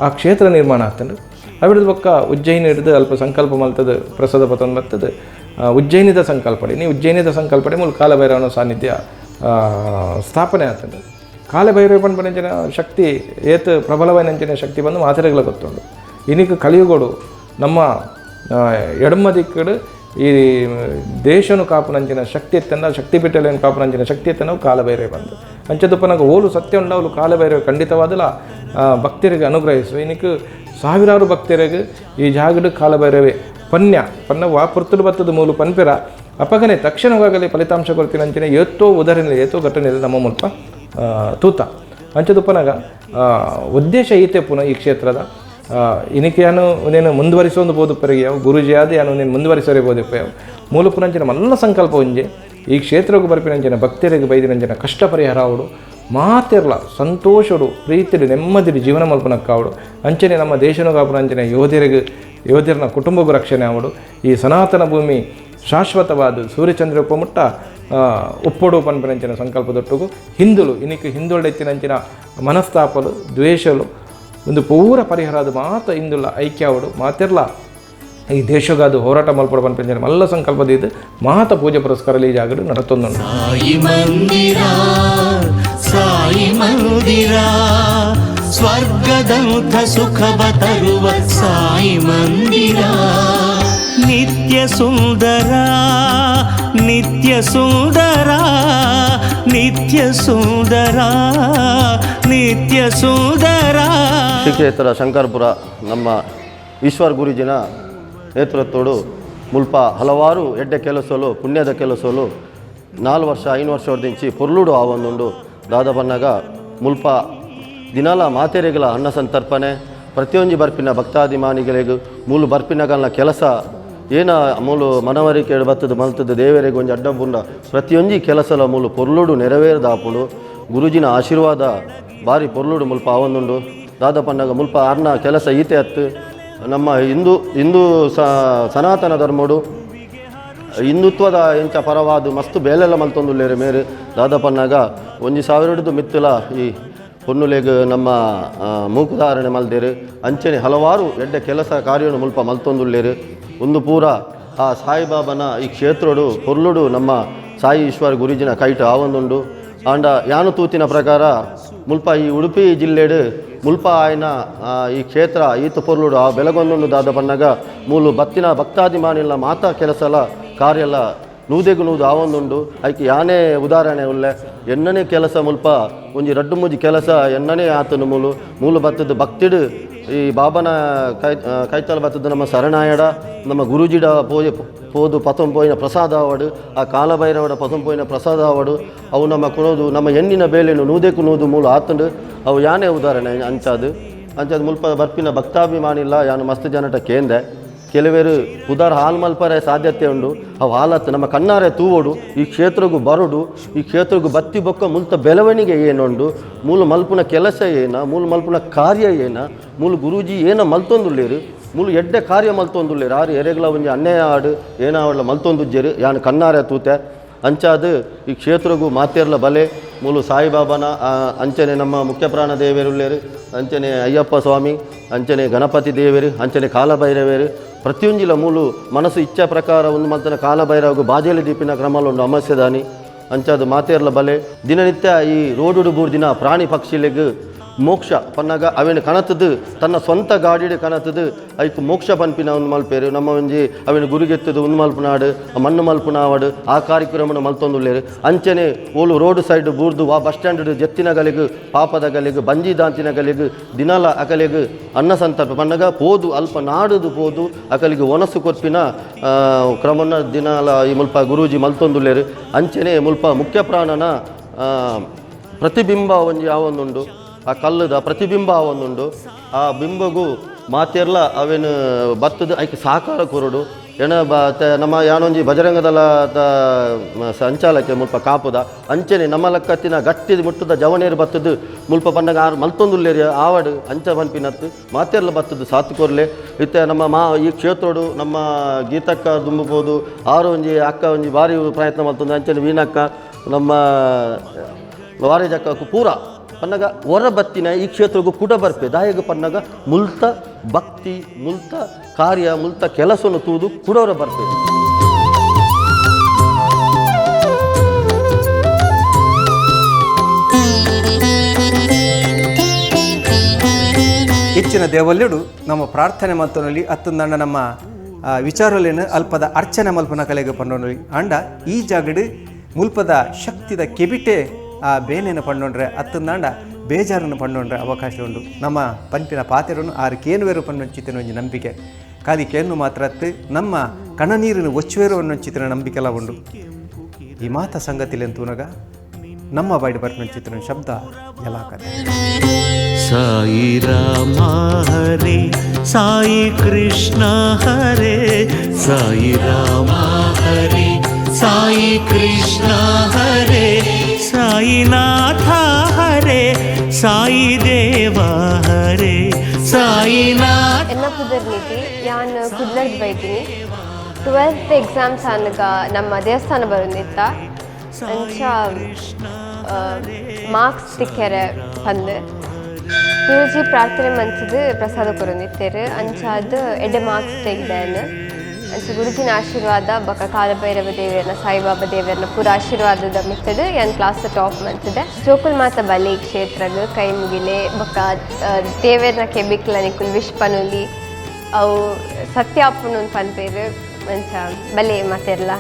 ಆ ಕ್ಷೇತ್ರ ನಿರ್ಮಾಣ ಆಗ್ತದೆ. ಅವಿಡ್ದು ಬೊಕ್ಕ ಉಜ್ಜಯಿನಿ ಹಿಡಿದು ಅಲ್ಪ ಸಂಕಲ್ಪ ಮಲ್ತದು ಪ್ರಸಾದ ಪತೊಂದು ಬರ್ತದೆ. ಉಜ್ಜಯಿನಿದ ಸಂಕಲ್ಪಡೆ ನೀ ಉಜ್ಜಯಿನಿದ ಸಂಕಲ್ಪಡೆ ಮೂಲ ಕಾಲಭೈರವನ ಸಾನ್ನಿಧ್ಯ ಸ್ಥಾಪನೆ ಆಗ್ತದೆ. ಕಾಲಭೈರವ ಪನ್ಪನಂಚಿನ ಶಕ್ತಿ ಏತ್ ಪ್ರಬಲವಾಯಿನಂಚಿನ ಶಕ್ತಿ ಬಂದು ಮಾತೆರೆಗಳ ಗೊತ್ತುಂಡು. ಇನಿಕ್ ಕಲಿಯುಗೋಡು ನಮ್ಮ ಎಡಮ ದಿಕ್ಕಡು ಈ ದೇಶನು ಕಾಪುನಂಚಿನ ಶಕ್ತಿ ಎತ್ತನ ಶಕ್ತಿ ಪೀಠಲೇನು ಕಾಪುನಂಚಿನ ಶಕ್ತಿ ಎತ್ತನ ಕಾಲಭೈರವ ಬಂದು ಅಂಚದಪ್ಪನಾಗ ಓಲು ಸತ್ಯ ಉಂಡವಲು ಕಾಲಭೈರವ ಖಂಡಿತವಾದಲ ಭಕ್ತರಿಗೆ ಅನುಗ್ರಹಿಸು. ಇನಿಕ್ ಸಾವಿರಾರು ಭಕ್ತರಿಗೆ ಈ ಜಾಗಡು ಕಾಲಭೈರವೇ ಪನ್ಯ ಪನ್ನ ವಾಪುರ್ತುಡು ಬತ್ತದ ಮೂಲು ಪನ್ಪಿರ ಅಪಗನೆ ತಕ್ಷಣವಾಗಲಿ ಫಲಿತಾಂಶ ಕೊಡ್ತೀನಂಚಿನ ಏತೋ ಉದಾಹರಣೆ ಏತೋ ಘಟನೆ ನಮ್ಮ ಮುಲ್ಪ ತೂತ. ಅಂಚದಪ್ಪನಾಗ ಉದ್ದೇಶ ಈತೆ ಪುನಃ ಈ ಕ್ಷೇತ್ರದ ಇನಿಕೆಯನ್ನು ನೇನು ಮುಂದುವರಿಸೋದು ಬೋಧುಪ್ಪರಿಗೆ ಯಾವ ಗುರುಜಿಯಾದ ಯಾನು ನೀನು ಮುಂದುವರಿಸೋರೇ ಬೋಧುಪ್ಪ ಯಾವ ಮೂಲ ಪುನಂಚಿನ ಮಲ್ಲ ಸಂಕಲ್ಪ ಒಂಜೆ ಈ ಕ್ಷೇತ್ರಕ್ಕೆ ಬರ್ಪಿನಂಚಿನ ಭಕ್ತರಿಗೆ ಬೈದಿನಂಚಿನ ಕಷ್ಟ ಪರಿಹಾರ ಅವಡು ಮಾತಿರಲ ಸಂತೋಷಡು ಪ್ರೀತಿಡು ನೆಮ್ಮದಿಡು ಜೀವನ ಮಲ್ಪನಕ್ಕಾವಡು ಅಂಚನೆ ನಮ್ಮ ದೇಶನ ಕಾಪುನಂಚಿನ ಯೋಧರಿಗೆ ಯೋಧರನ ಕುಟುಂಬಕ್ಕೂ ರಕ್ಷಣೆ ಅವಡು ಈ ಸನಾತನ ಭೂಮಿ ಶಾಶ್ವತವಾದ ಸೂರ್ಯಚಂದ್ರ ಉಪಮುಟ್ಟ ಉಪ್ಪೊಡು ಪನ್ಪಿನಂಚಿನ ಸಂಕಲ್ಪದೊಟ್ಟಿಗೂ ಹಿಂದುಳು ಇನಿಕ್ ಹಿಂದುಳೆತ್ತಿನಂಚಿನ ಮನಸ್ತಾಪಲು ದ್ವೇಷಲು ಒಂದು ಪೂರ ಪರಿಹಾರ ಅದು ಮಾತ ಇಂದುಲ್ಲ ಐಕ್ಯಾವಡು ಮಾತಿರ್ಲ ಈ ದೇಶಗಾದು ಹೋರಾಟ ಮಲ್ಪಡ ಪನ್ಪಿನ ಮಲ್ಲ ಸಂಕಲ್ಪದ ಇದು ಮಾತ ಪೂಜೆ ಪುರಸ್ಕಾರ ಈ ಜಾಗಡು ನಡತೊಂದು. ಸಾಯಿ ಮಂದಿರ ಸಾಯಿ ಮಂದಿರ ಸ್ವರ್ಗದಂಥ ಸುಖವ ತರುವ ಸಾಯಿ ಮಂದಿರ ನಿತ್ಯ ಸುಂದರ ನಿತ್ಯ ಸುಂದರ ನಿತ್ಯ ಸುಂದರ ನಿತ್ಯ ಸುಂದರ. ಶ್ರೀ ಕ್ಷೇತ್ರ ಶಂಕರಪುರ ನಮ್ಮ ಈಶ್ವರ್ ಗುರುಜಿನ ನೇತೃತ್ವಡು ಮುಲ್ಪ ಹಲವಾರು ಎಡ್ಡೆ ಕೆಲಸಲು ಪುಣ್ಯದ ಕೆಲಸಲು 4 ವರ್ಷ 5 ವರ್ಷದಿಂಚಿ ಪೊರ್ಲುಡು ಆ ಒಂದುಂಡು ದಾದಬನ್ನಾಗ ಮುಲ್ಪ ದಿನಾಲ ಮಾತೆರೆಗಳ ಅನ್ನ ಸಂತರ್ಪಣೆ ಪ್ರತಿಯೊಂಜಿ ಬರ್ಪಿನ ಭಕ್ತಾಭಿಮಾನಿಗಳಿಗೂ ಮೂಲು ಬರ್ಪಿನಗಲ್ನ ಕೆಲಸ ಏನ ಮೂಲು ಮನವರಿಕೆ ಬತ್ತದು ಮಲ್ತದ್ದು ದೇವರಿಗೆ ಒಂಜಿ ಅಡ್ಡಬುಂಡ ಪ್ರತಿಯೊಂಜಿ ಕೆಲಸಲ ಮೂಲು ಪೊರ್ಲುಡು ನೆರವೇರದಾಪುಂಡು. ಗುರುಜಿನ ಆಶೀರ್ವಾದ ಭಾರಿ ಪೊರ್ಲುಡು ಮುಲ್ಪ ಆವೊಂದುಂಡು. ದಾದಪನ್ನಗ ಮುಲ್ಪ ಅರ್ನ ಕೆಲಸ ಈತೆ ಅತ್ತು ನಮ್ಮ ಹಿಂದೂ ಹಿಂದೂ ಸನಾತನ ಧರ್ಮಡು ಹಿಂದುತ್ವದ ಎಂಚ ಪರವಾದ ಮಸ್ತ್ ಬೇಲೆಲ್ಲ ಮಲ್ತೊಂದುಲ್ಲೇರು ಮೇರು ದಾದಪನ್ನಾಗ ಒಂಜಿ ಸಾವಿರದ್ದು ಮಿತ್ತಲ ಈ ಪೊನ್ನುಲೆಗ್ ನಮ್ಮ ಮೂಕುಧಾರಣೆ ಮಲ್ದೇರು ಅಂಚನೆ ಹಲವಾರು ಎಡ್ಡೆ ಕೆಲಸ ಕಾರ್ಯನು ಮುಲ್ಪ ಮಲ್ತೊಂದುಲ್ಲೇರು. ಒಂದು ಪೂರ ಆ ಸಾಯಿಬಾಬನ ಈ ಕ್ಷೇತ್ರಡು ಪೊರ್ಲುಡು ನಮ್ಮ ಸಾಯಿ ಈಶ್ವರ ಗುರುಜಿನ ಕೈಟು ಆವೊಂದುಂಡು. ಆಂಡ ಯಾನು ತೂತಿನ ಪ್ರಕಾರ ಮುಲ್ಪ ಈ ಉಡುಪಿ ಜಿಲ್ಲೆಡು ಮುಲ್ಪ ಆಯ್ನ ಈ ಕ್ಷೇತ್ರ ಈತ ಪೊರ್ಲುಡು ಆ ಬೆಲಗೊಂದುಂಡು ದಾದ ಪನ್ನಾಗ ಮೂಲು ಬತ್ತಿನ ಭಕ್ತಾಭಿಮಾನಿಲ್ಲ ಮಾತಾ ಕೆಲಸಲ ಕಾರ್ಯಲ್ಲ ನೂದೆಗು ನೂದು ಆವೊಂದುಂಡು. ಐಕೆ ಯಾನೇ ಉದಾಹರಣೆ ಉಲ್ಲೆ ಎನ್ನನೇ ಕೆಲಸ ಮುಲ್ಪ ಒಂಜಿ ರಡ್ಡು ಮೂಜಿ ಕೆಲಸ ಎನ್ನನೇ ಆತನು ಮೂಲು ಮೂಲು ಬತ್ತದ ಭಕ್ತಿಡು ಈ ಬಾಬನ ಕೈ ಕೈತಲ ಬತ್ತದ ನಮ್ಮ ಶರಣಾಯಡ ನಮ್ಮ ಗುರುಜಿಡ ಪೋಯೆ ಪೋದು ಪತೊಂಪೋಯಿನ ಪ್ರಸಾದ ಆವಡು ಆ ಕಾಲಭೈರವಡ ಪತೊಂಪೋಯಿನ ಪ್ರಸಾದ ಆವಡು ಅವು ನಮ್ಮ ಕುಣೋದು ನಮ್ಮ ಎಣ್ಣಿನ ಬೇಲೆನು ನೂದೆಕು ನೂದು ಮೂಲು ಆತಂಡು ಅವು ಯಾನೇ ಉದಾಹರಣೆ ಅಂಚಾದು ಅಂಚಾದು ಮುಲ್ಪ ಬರ್ಪಿನ ಭಕ್ತಾಭಿಮಾನಿಲ್ಲ ಯಾನು ಮಸ್ತ್ ಜನಟ ಕೇಂದೆ ಕೆಲವೇರು ಉದಾರ ಹಾಲು ಮಲ್ಪರೆ ಸಾಧ್ಯತೆ ಉಂಡು ಅವು ಹಾಲತ್ತು ನಮ್ಮ ಕಣ್ಣಾರೆ ತೂವೋಡು ಈ ಕ್ಷೇತ್ರಗೂ ಬರೋಡು ಈ ಕ್ಷೇತ್ರಗೂ ಬತ್ತಿ ಬೊಕ್ಕ ಮುಲ್ತ ಬೆಳವಣಿಗೆ ಏನುಂಡು ಮೂಲು ಮಲ್ಪುನ ಕೆಲಸ ಏನ ಮೂಲು ಮಲ್ಪುನ ಕಾರ್ಯ ಏನ ಮೂಲು ಗುರೂಜಿ ಏನ ಮಲ್ತೊಂದುಲ್ಲೇರು ಮೂಲು ಎಡ್ಡೆ ಕಾರ್ಯ ಮಲ್ತೊಂದುಲ್ಲೇರು ಆರು ಎರೆಗ್ಲ ಒಂಜಿ ಅನ್ಯಾಯ ಆಡು ಏನಾವಡ್ಲ ಮಲ್ತೊಂದುಜ್ಜೇರು ಯಾನು ಕಣ್ಣಾರೆ ತೂತೆ ಅಂಚಾದು ಈ ಕ್ಷೇತ್ರಗೂ ಮಾತೇರ್ಲ ಬಲೆ ಮೂಲು ಸಾಯಿಬಾಬಾನ ಅಂಚನೆ ನಮ್ಮ ಮುಖ್ಯ ಪ್ರಾಣ ದೇವೇರುಲ್ಲೇರು ಅಂಚನೆ ಅಯ್ಯಪ್ಪ ಸ್ವಾಮಿ ಅಂಚನೆ ಗಣಪತಿ ದೇವೇರು ಅಂಚನೆ ಕಾಲಭೈರವೇರು ಪ್ರತಿಯೊಂಜಿಲ ಮೂಲು ಮನಸ್ಸು ಇಚ್ಛಾ ಪ್ರಕಾರ ಒಂದು ಮಲ್ತನ ಕಾಲಭೈರವಗೂ ಬಾಜೇಲಿ ದೀಪಿನ ಕ್ರಮಲುಂಡು ಅಮಾಸ್ಯದಾನಿ ಅಂಚಾದು ಮಾತೇರ್ಲ ಬಲೆ ದಿನನಿತ್ಯ ಈ ರೋಡುಡು ಬೂರ್ದಿನ ಪ್ರಾಣಿ ಪಕ್ಷಿಲೆಗ್ ಮೋಕ್ಷ ಪನ್ನಾಗ ಅವೇನು ಕಣತದು ತನ್ನ ಸ್ವಂತ ಗಾಡಿಡೆ ಕಣತದು ಐಕ್ ಮೋಕ್ಷ ಪನ್ಪಿನ ಒಂದು ಮಲ್ಪೇರು ನಮ್ಮ ಒಂಜಿ ಅವೇನು ಗುರುಗೆತ್ತದು ಒಂದು ಮಲ್ಪುನಾಡು ಮಣ್ಣು ಮಲ್ಪುನಾವಡು ಆ ಕಾರ್ಯಕ್ರಮನ ಮಲ್ತೊಂದುಲ್ಲೇರು ಅಂಚನೆ ಓಲು ರೋಡ್ ಸೈಡ್ ಬೂರ್ದು ವಾ ಬಸ್ ಸ್ಟ್ಯಾಂಡ್ ಜೆತ್ತಿನ ಗಲಿಗು ಪಾಪದ ಗಲಿಗು ಬಂಜಿ ದಾಂತಿನ ಗಲಿಗು ದಿನಲ ಅಕಲಿಗು ಅನ್ನ ಸಂತರ್ಪ ಪನ್ನಗ ಪೋದು ಅಲ್ಪ ನಾಡುದು ಪೋದು ಅಕಲಿಗೆ ಒನಸು ಕೊರ್ಪಿನ ಕ್ರಮನ ದಿನಲ ಈ ಮುಲ್ಪ ಗುರೂಜಿ ಮಲ್ತೊಂದುಲ್ಲೇರು ಅಂಚನೆ ಮುಲ್ಪ ಮುಖ್ಯ ಪ್ರಾಣನ ಪ್ರತಿಬಿಂಬ ಒಂಜಿ ಯಾವೊಂದುಂಡು ಆ ಕಲ್ಲುದ ಪ್ರತಿಬಿಂಬ ಒಂದುಂಡು ಆ ಬಿಂಬಗು ಮಾತೆರ್ಲ ಅವೇನು ಬತ್ತದ ಐಕ್ ಸಾಕಾರ ಕೊರಡು ಎಣ ಬ ನಮ್ಮ ಯಾನೊಂಜಿ ಬಜರಂಗದಳ ಸಂಚಾಲಕ್ಕೆ ಮುಲ್ಪ ಕಾಪುದ ಅಂಚನೆ ನಮ್ಮ ಲಕ್ಕತ್ತಿನ ಗಟ್ಟಿ ಮುಟ್ಟದ ಜವನೇರು ಬತ್ತದು ಮುಲ್ಪ ಪನ್ನಗ ಆರು ಮಲ್ತೊಂದುಲ್ಲೇರಿ ಆವಡು ಅಂಚ ಪನ್ಪಿನತ್ತು ಮಾತೆರ್ಲ ಬತ್ತದು ಸಾತುಕೊರ್ಲೆ ಇತ್ತೆ ನಮ್ಮ ಮಾ ಈ ಕ್ಷೇತ್ರೋಡು ನಮ್ಮ ಗೀತಕ್ಕ ದುಂಬುಪೋದು ಆರು ಒಂಜಿ ಅಕ್ಕ ಒಂಜಿ ಭಾರಿ ಪ್ರಯತ್ನ ಮಲ್ತೊಂದು ಅಂಚನೆ ವೀಣಕ್ಕ ನಮ್ಮ ವಾರೇಜಕ್ಕ ಪೂರ ಪನ್ನಗ ಹೊರ ಬತ್ತಿನ ಈ ಕ್ಷೇತ್ರಗೂ ಕೂಡ ಬರ್ಪೆ ದಾಯಗ ಪನ್ನಗ ಮುಲ್ತ ಭಕ್ತಿ ಮುಲ್ತ ಕಾರ್ಯ ಮುಲ್ತ ಕೆಲಸವನ್ನು ತೂದು ಕೂಡ ಬರ್ಪೆ. ಹೆಚ್ಚಿನ ದೇವಲ್ಯಡು ನಮ್ಮ ಪ್ರಾರ್ಥನೆ ಮಲ್ತೊನಲ್ಲಿ ಅತ್ತಂದಂಡ ನಮ್ಮ ವಿಚಾರಲೇನು ಅಲ್ಪದ ಅರ್ಚನೆ ಮಲ್ಪನ ಕಲೆಗೆ ಪಂಡೊನಲ್ಲಿ ಅಂಡ ಈ ಜಾಗಡು ಮುಲ್ಪದ ಶಕ್ತಿದ ಕೆಬಿಟೆ ಆ ಬೇನೆಯನ್ನು ಪಂಡೊಂಡ್ರೆ ಅತ್ತಂದಾಂಡ ಬೇಜಾರನ್ನು ಪಂಡೊಂಡ್ರೆ ಅವಕಾಶ ಉಂಡು. ನಮ್ಮ ಪಂಪಿನ ಪಾತೆರನ್ನು ಆರು ಕೇನುವೇರು ಪನ್ನೊಂಚಿತಿನ ಒಂಜಿ ನಂಬಿಕೆ ಖಾಲಿ ಕೇನು ಮಾತ್ರ ಅತ್ತು ನಮ್ಮ ಕಣನೀರಿನ ಒಚ್ಚುವೇರು ಅನ್ನೊಂಚಿತಿನ ನಂಬಿಕೆಲ್ಲ ಉಂಡು. ಈ ಮಾತ ಸಂಗತಿಲೆಂತೂನಗ ನಮ್ಮ ಬಾಯ್ಡ್ ಬರ್ಪಂಚಿತಿನ ಶಬ್ದ ಎಲಾಕತೆ. ಸಾಯಿ ರಾಮ ಹರೇ ಸಾಯಿ ಕೃಷ್ಣ ಹರೇ ಸಾಯಿ ರಾಮ ಹರೇ ಸಾಯಿ ಕೃಷ್ಣ ಹರೇ ಸಾಯಿನಾಥ ಹರೇ ಸಾಯಿ ದೇವ ಹರೇ ಸಾಯಿನಾಥ. ಎನ್ನ ಪುದರ್ನಿತಿ ಯಾನ್ ಕುಡ್ಲರ್ದು ಬೈತೀನಿ. 12th exams ಆನಗ ನಮ್ಮ ದೇವಸ್ಥಾನ ಬರೋದಿತ್ತ ಅಂಚ ಮಾರ್ಕ್ಸ್ ತಿಕ್ಕೆರೆ ಪಂದು ಗುರುಜಿ ಪ್ರಾರ್ಥನೆ ಮಂಚದು ಪ್ರಸಾದ ಕೊರೊಂದಿತ್ತೇರು ಅಂಚಾದ ಎಡ್ಡೆ ಮಾರ್ಕ್ಸ್ ತೆಗ್ದೇನು ಅಂಚ ಗುರುಜಿನ ಆಶೀರ್ವಾದ ಬೊಕ್ಕ ಕಾಲಭೈರವ ದೇವರನ್ನ ಸಾಯಿಬಾಬಾ ದೇವರನ್ನ ಪೂರ ಆಶೀರ್ವಾದದ ಮಿತ್ತದು ಯಾನ್ ಕ್ಲಾಸ್ ಟಾಪ್ ಮಂತದೆ. ಜೋಕುಲ್ ಮಾತ ಬಲಿ ಕ್ಷೇತ್ರಗ್ ಕೈ ಮುಗಿಲೆ ಬೊಕ್ಕ ದೇವರನ್ನ ಕೆಬಿಕ್ಲ ನಿಕುಲ್ ವಿಶ್ ಪನುಲಿ ಅವು ಸತ್ಯ ಅಪ್ಪುನು ಪನ್ಪೇರು ಅಂಚ ಬಲೆ ಮಾತೆರ್ಲ.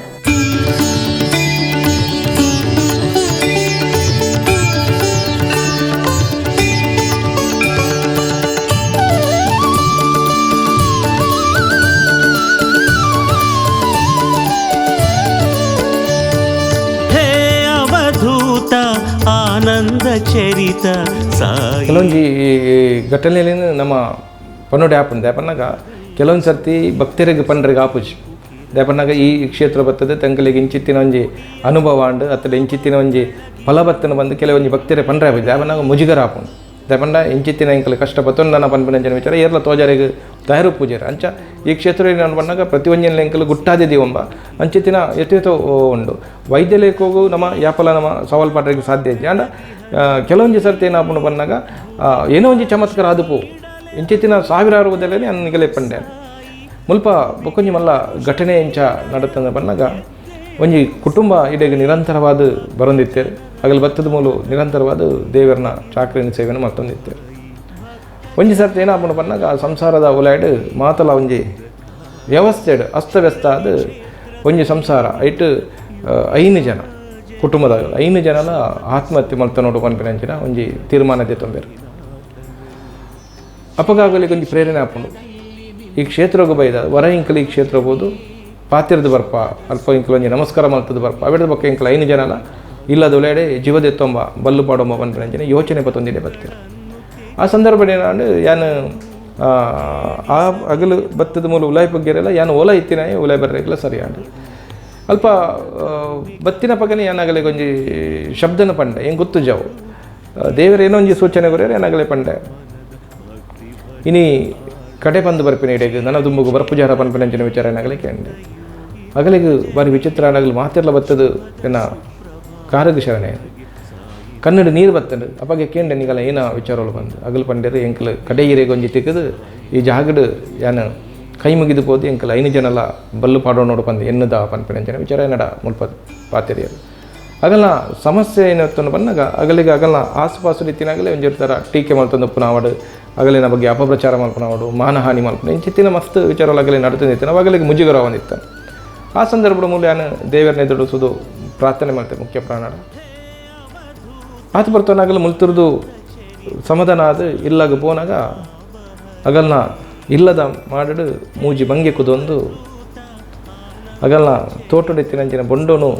ಆನಂದ ಚರಿತ ಸಾಯಿ. ಕೆಲವೊಂಜಿ ಘಟನೆಯಲ್ಲಿ ನಮ್ಮ ಪನ್ನೊಡೆ ಆಪುಂಡು ದಾಪನ್ನಾಗ ಕೆಲವೊಂದು ಸರ್ತಿ ಭಕ್ತರಿಗೆ ಪಂಡ್ರಿಗೆ ಆಪುಜಿ ದಾಪನ್ನಾಗ ಈ ಕ್ಷೇತ್ರ ಬರ್ತದೆ ತಂಕಲಿಗೆ ಇಂಚಿತ್ತಿನ ಒಂಜಿ ಅನುಭವ ಅಂಡು ಅತ್ತಡ ಇಂಚಿತ್ತಿನ ಒಂಜಿ ಫಲಬತ್ತನ ಬಂದು ಕೆಲವೊಂಜಿ ಭಕ್ತರಿಗೆ ಪಂಡ್ರೆ ಆಪುಜಿ ದಾಪನ್ನಾಗ ಮುಜುಗರ ಆಪುಂಡು ದಾಪಂಡ ಇಂಚಿತ್ತಿನ ಇಂಕಲು ಕಷ್ಟ ಬತ್ತೊಂದು ನನ್ನ ಪನ್ಪಿನ ವಿಚಾರ ಏರ್ಲ ತೋಜಾರಿಗೆ ತಯಾರು ಪೂಜೆರು ಅಂಚ ಈ ಕ್ಷೇತ್ರ ನಾನು ಪನ್ನಾಗ ಪ್ರತಿಯೊಂಜಿನ ಎಂಕಲು ಗುಟ್ಟಾದೆ ದೀವಂಬ ಅಂಚಿತ್ತಿನ ಎತ್ತೇತೋ ಉಂಡು ವೈದ್ಯಲೇಖೋಗು ನಮ್ಮ ಯಾಪಲ ನಮ್ಮ ಸವಾಲ್ ಪಾಟ್ರಿಗೆ ಸಾಧ್ಯ ಇಜ್ಜಿ ಅಂಡ ಕೆಲವೊಂಜಿ ಸರ್ತಿ ಏನಾಪುಂಡು ಪನ್ನಾಗ ಏನೋ ಒಂಜಿ ಚಮತ್ಕಾರ ಆದುಪು ಇಂಚಿತ್ತಿನ ಸಾವಿರಾರು ಉದಲೇ ಅನ್ಗಲೆ ಪಂಡೆ ಮುಲ್ಪ ಬೊಕ್ಕೊಂಜಿ ಮಲ್ಲ ಘಟನೆ ಇಂಚ ನಡತಂದ ಪನ್ನಾಗ ಒಂಜಿ ಕುಟುಂಬ ಇಡೆಗೆ ನಿರಂತರವಾದ ಬರೊಂದಿತ್ತೇರು ಅಗಲು ಬತ್ತದ ಮೂಲು ನಿರಂತರವಾದ ದೇವರನ್ನ ಚಾಕ್ರಿನ ಸೇವೆಯನ್ನು ಮತ್ತೊಂದಿತ್ತೇರು. ಒಂಜಿ ಸರ್ತಿ ಏನಾಪುಂಡು ಪನ್ನಾಗ ಆ ಸಂಸಾರದ ಉಲಾಯ್ಡು ಮಾತಲ ಒಂಜಿ ವ್ಯವಸ್ಥೆಡು ಅಸ್ತವ್ಯಸ್ತ ಅದು ಒಂಜಿ ಸಂಸಾರ ಐಟು 5 ಜನ ಕುಟುಂಬದ 5 ಜನನ ಆತ್ಮಹತ್ಯೆ ಮಲ್ತ ನೋಡು ಪನ್ಪಿನಂಚಿನ ಒಂಜಿ ತೀರ್ಮಾನ ತೊಂಬೇರು. ಅಪಗಾಗಲಿಗೆ ಒಂಜಿ ಪ್ರೇರಣೆ ಆಪುಂಡು ಈ ಕ್ಷೇತ್ರಗೂ ಬೈದ ವರ ಇಂಕಲಿ ಈ ಕ್ಷೇತ್ರ ಹೋದು ಪಾತಿರದ ಬರ್ಪ ಅಲ್ಪ ಇಂಕಲ್ ಒಂಜಿ ನಮಸ್ಕಾರ ಮಲ್ತದ ಬರ್ಪ ಅವೆಡ್ದ ಬೊಕ್ಕ ಇಂಕಲ್ 5 ಜನಲ ಇಲ್ಲದ ಉಲಾಯ್ಡೆ ಜೀವದೆತ್ತೊಂಬ ಬಲ್ಲು ಪಾಡೊಂಬ ಪನ್ಪಿನಂಚಿನ ಯೋಚನೆ ಬತ್ತೊಂದಿದೆ ಬತ್ತೀರು. ಆ ಸಂದರ್ಭ ಏನಾಂಡು ಯಾನು ಆ ಅಗಲು ಬತ್ತದ ಮೂಲ ಉಲಾಯ್ ಬಗ್ಗೆರೆಲ್ಲ ಯಾನು ಓಲ ಇತ್ತಿನ ಉಲಾಯ್ ಬರ್ರೆಲ್ಲ ಸರಿ ಆಂಡು ಅಲ್ಪ ಬತ್ತಿನ ಪಗನೆ ಏನಾಗಲೆ ಒಂಜಿ ಶಬ್ದನ ಪಂಡೆ ಏನು ಗೊತ್ತು ಜಾವು ದೇವರ ಏನೋ ಒಂಜಿ ಸೂಚನೆ ಕೊರ್ಯಾರ ಏನಾಗಲೆ ಪಂಡೆ ಇನಿ ಕಡೆ ಬಂದು ಬರ್ಪಿನ ಇಡೆಗೆ ನನ್ನ ದುಂಬುಗು ಬರ್ಪುಜಾರ ಪನ್ಪಿನಂಚಿನ ವಿಚಾರ ಏನಾಗಲಿ ಕೇಂಡೆ ಅಗಲಿಗೆ ಬಾರಿ ವಿಚಿತ್ರ ಏನಾಗಲಿ ಮಾತಿರ್ಲ ಬತ್ತದು ಎನ್ನ ಕಾರಗ ಶರಣೆ ಕನ್ನಡ ನೀರು ಬತ್ತಂಡು ಅಪ್ಪಾಗೆ ಕೇಂಡೆ ನಿಗಲ ಏನ ವಿಚಾರಗಳು ಬಂದು ಅಗಲು ಪಂಡ್ಯರು ಎಂಕಲು ಕಡೆ ಈರೆಗೆ ಒಂಜಿ ತಿಕ್ಕದು ಈ ಜಾಗಡು ಯಾನು ಕೈ ಮುಗಿದು ಪೋದು ಎಂಕಲ್ 5 ಜನಲ ಬಲ್ಲು ಪಾಡೋ ನೋಡು ಬಂದು ಎನ್ನದ ಪನ್ಪಿನಂಚಿನ ವಿಚಾರ ಏನಡ ಮುಲ್ಪ ಪಾತೆರಿಯರು ಅಗಲ್ನ ಸಮಸ್ಯೆ ಏನತ್ತನ್ನು ಬಂದಾಗ ಅಗಲಿಗೆ ಅಗಲ್ನ ಆಸುಪಾಸು ರೀತಿನಾಗಲೇ ಒಂಜಿ ಥರ ಟೀಕೆ ಮಲ್ತೊಂದು ಪುನಾವಡು ಅಗಲಿನ ಬಗ್ಗೆ ಅಪಪ್ರಚಾರ ಮಲ್ಪನಾವಡು ಮಾನಹಾನಿ ಮಲ್ಪನ ಇಂಚಿತ್ತಿನ ಮಸ್ತ್ ವಿಚಾರಗಳು ಅಗಲಿ ನಡ್ತಂದಿತ್ತು ನಾವು ಅಗಲಿಗೆ ಮುಜುಗರ ಹೊಂದಿತ್ತು. ಆ ಸಂದರ್ಭದ ಮೂಲ ಯಾನು ದೇವರನ್ನ ಎದುರಿಸೋದು ಪ್ರಾರ್ಥನೆ ಮಾಡ್ತೇವೆ ಮುಖ್ಯ ಪ್ರಾಣ ಆತ ಬರ್ತವನಾಗಲು ಮುಲ್ತಿರ್ದು ಸಮಾಧಾನ ಆದ ಇಲ್ಲಾಗ ಪೋನಾಗ ಅಗಲ್ನ ಇಲ್ಲದ ಮಾಡಡು ಮೂಜಿ ಬಂಗೆ ಕುದೊಂದು ಅಗಲ್ನ ತೋಟಡೆತ್ತಿನಂಚಿನ ಬೊಂಡೋನು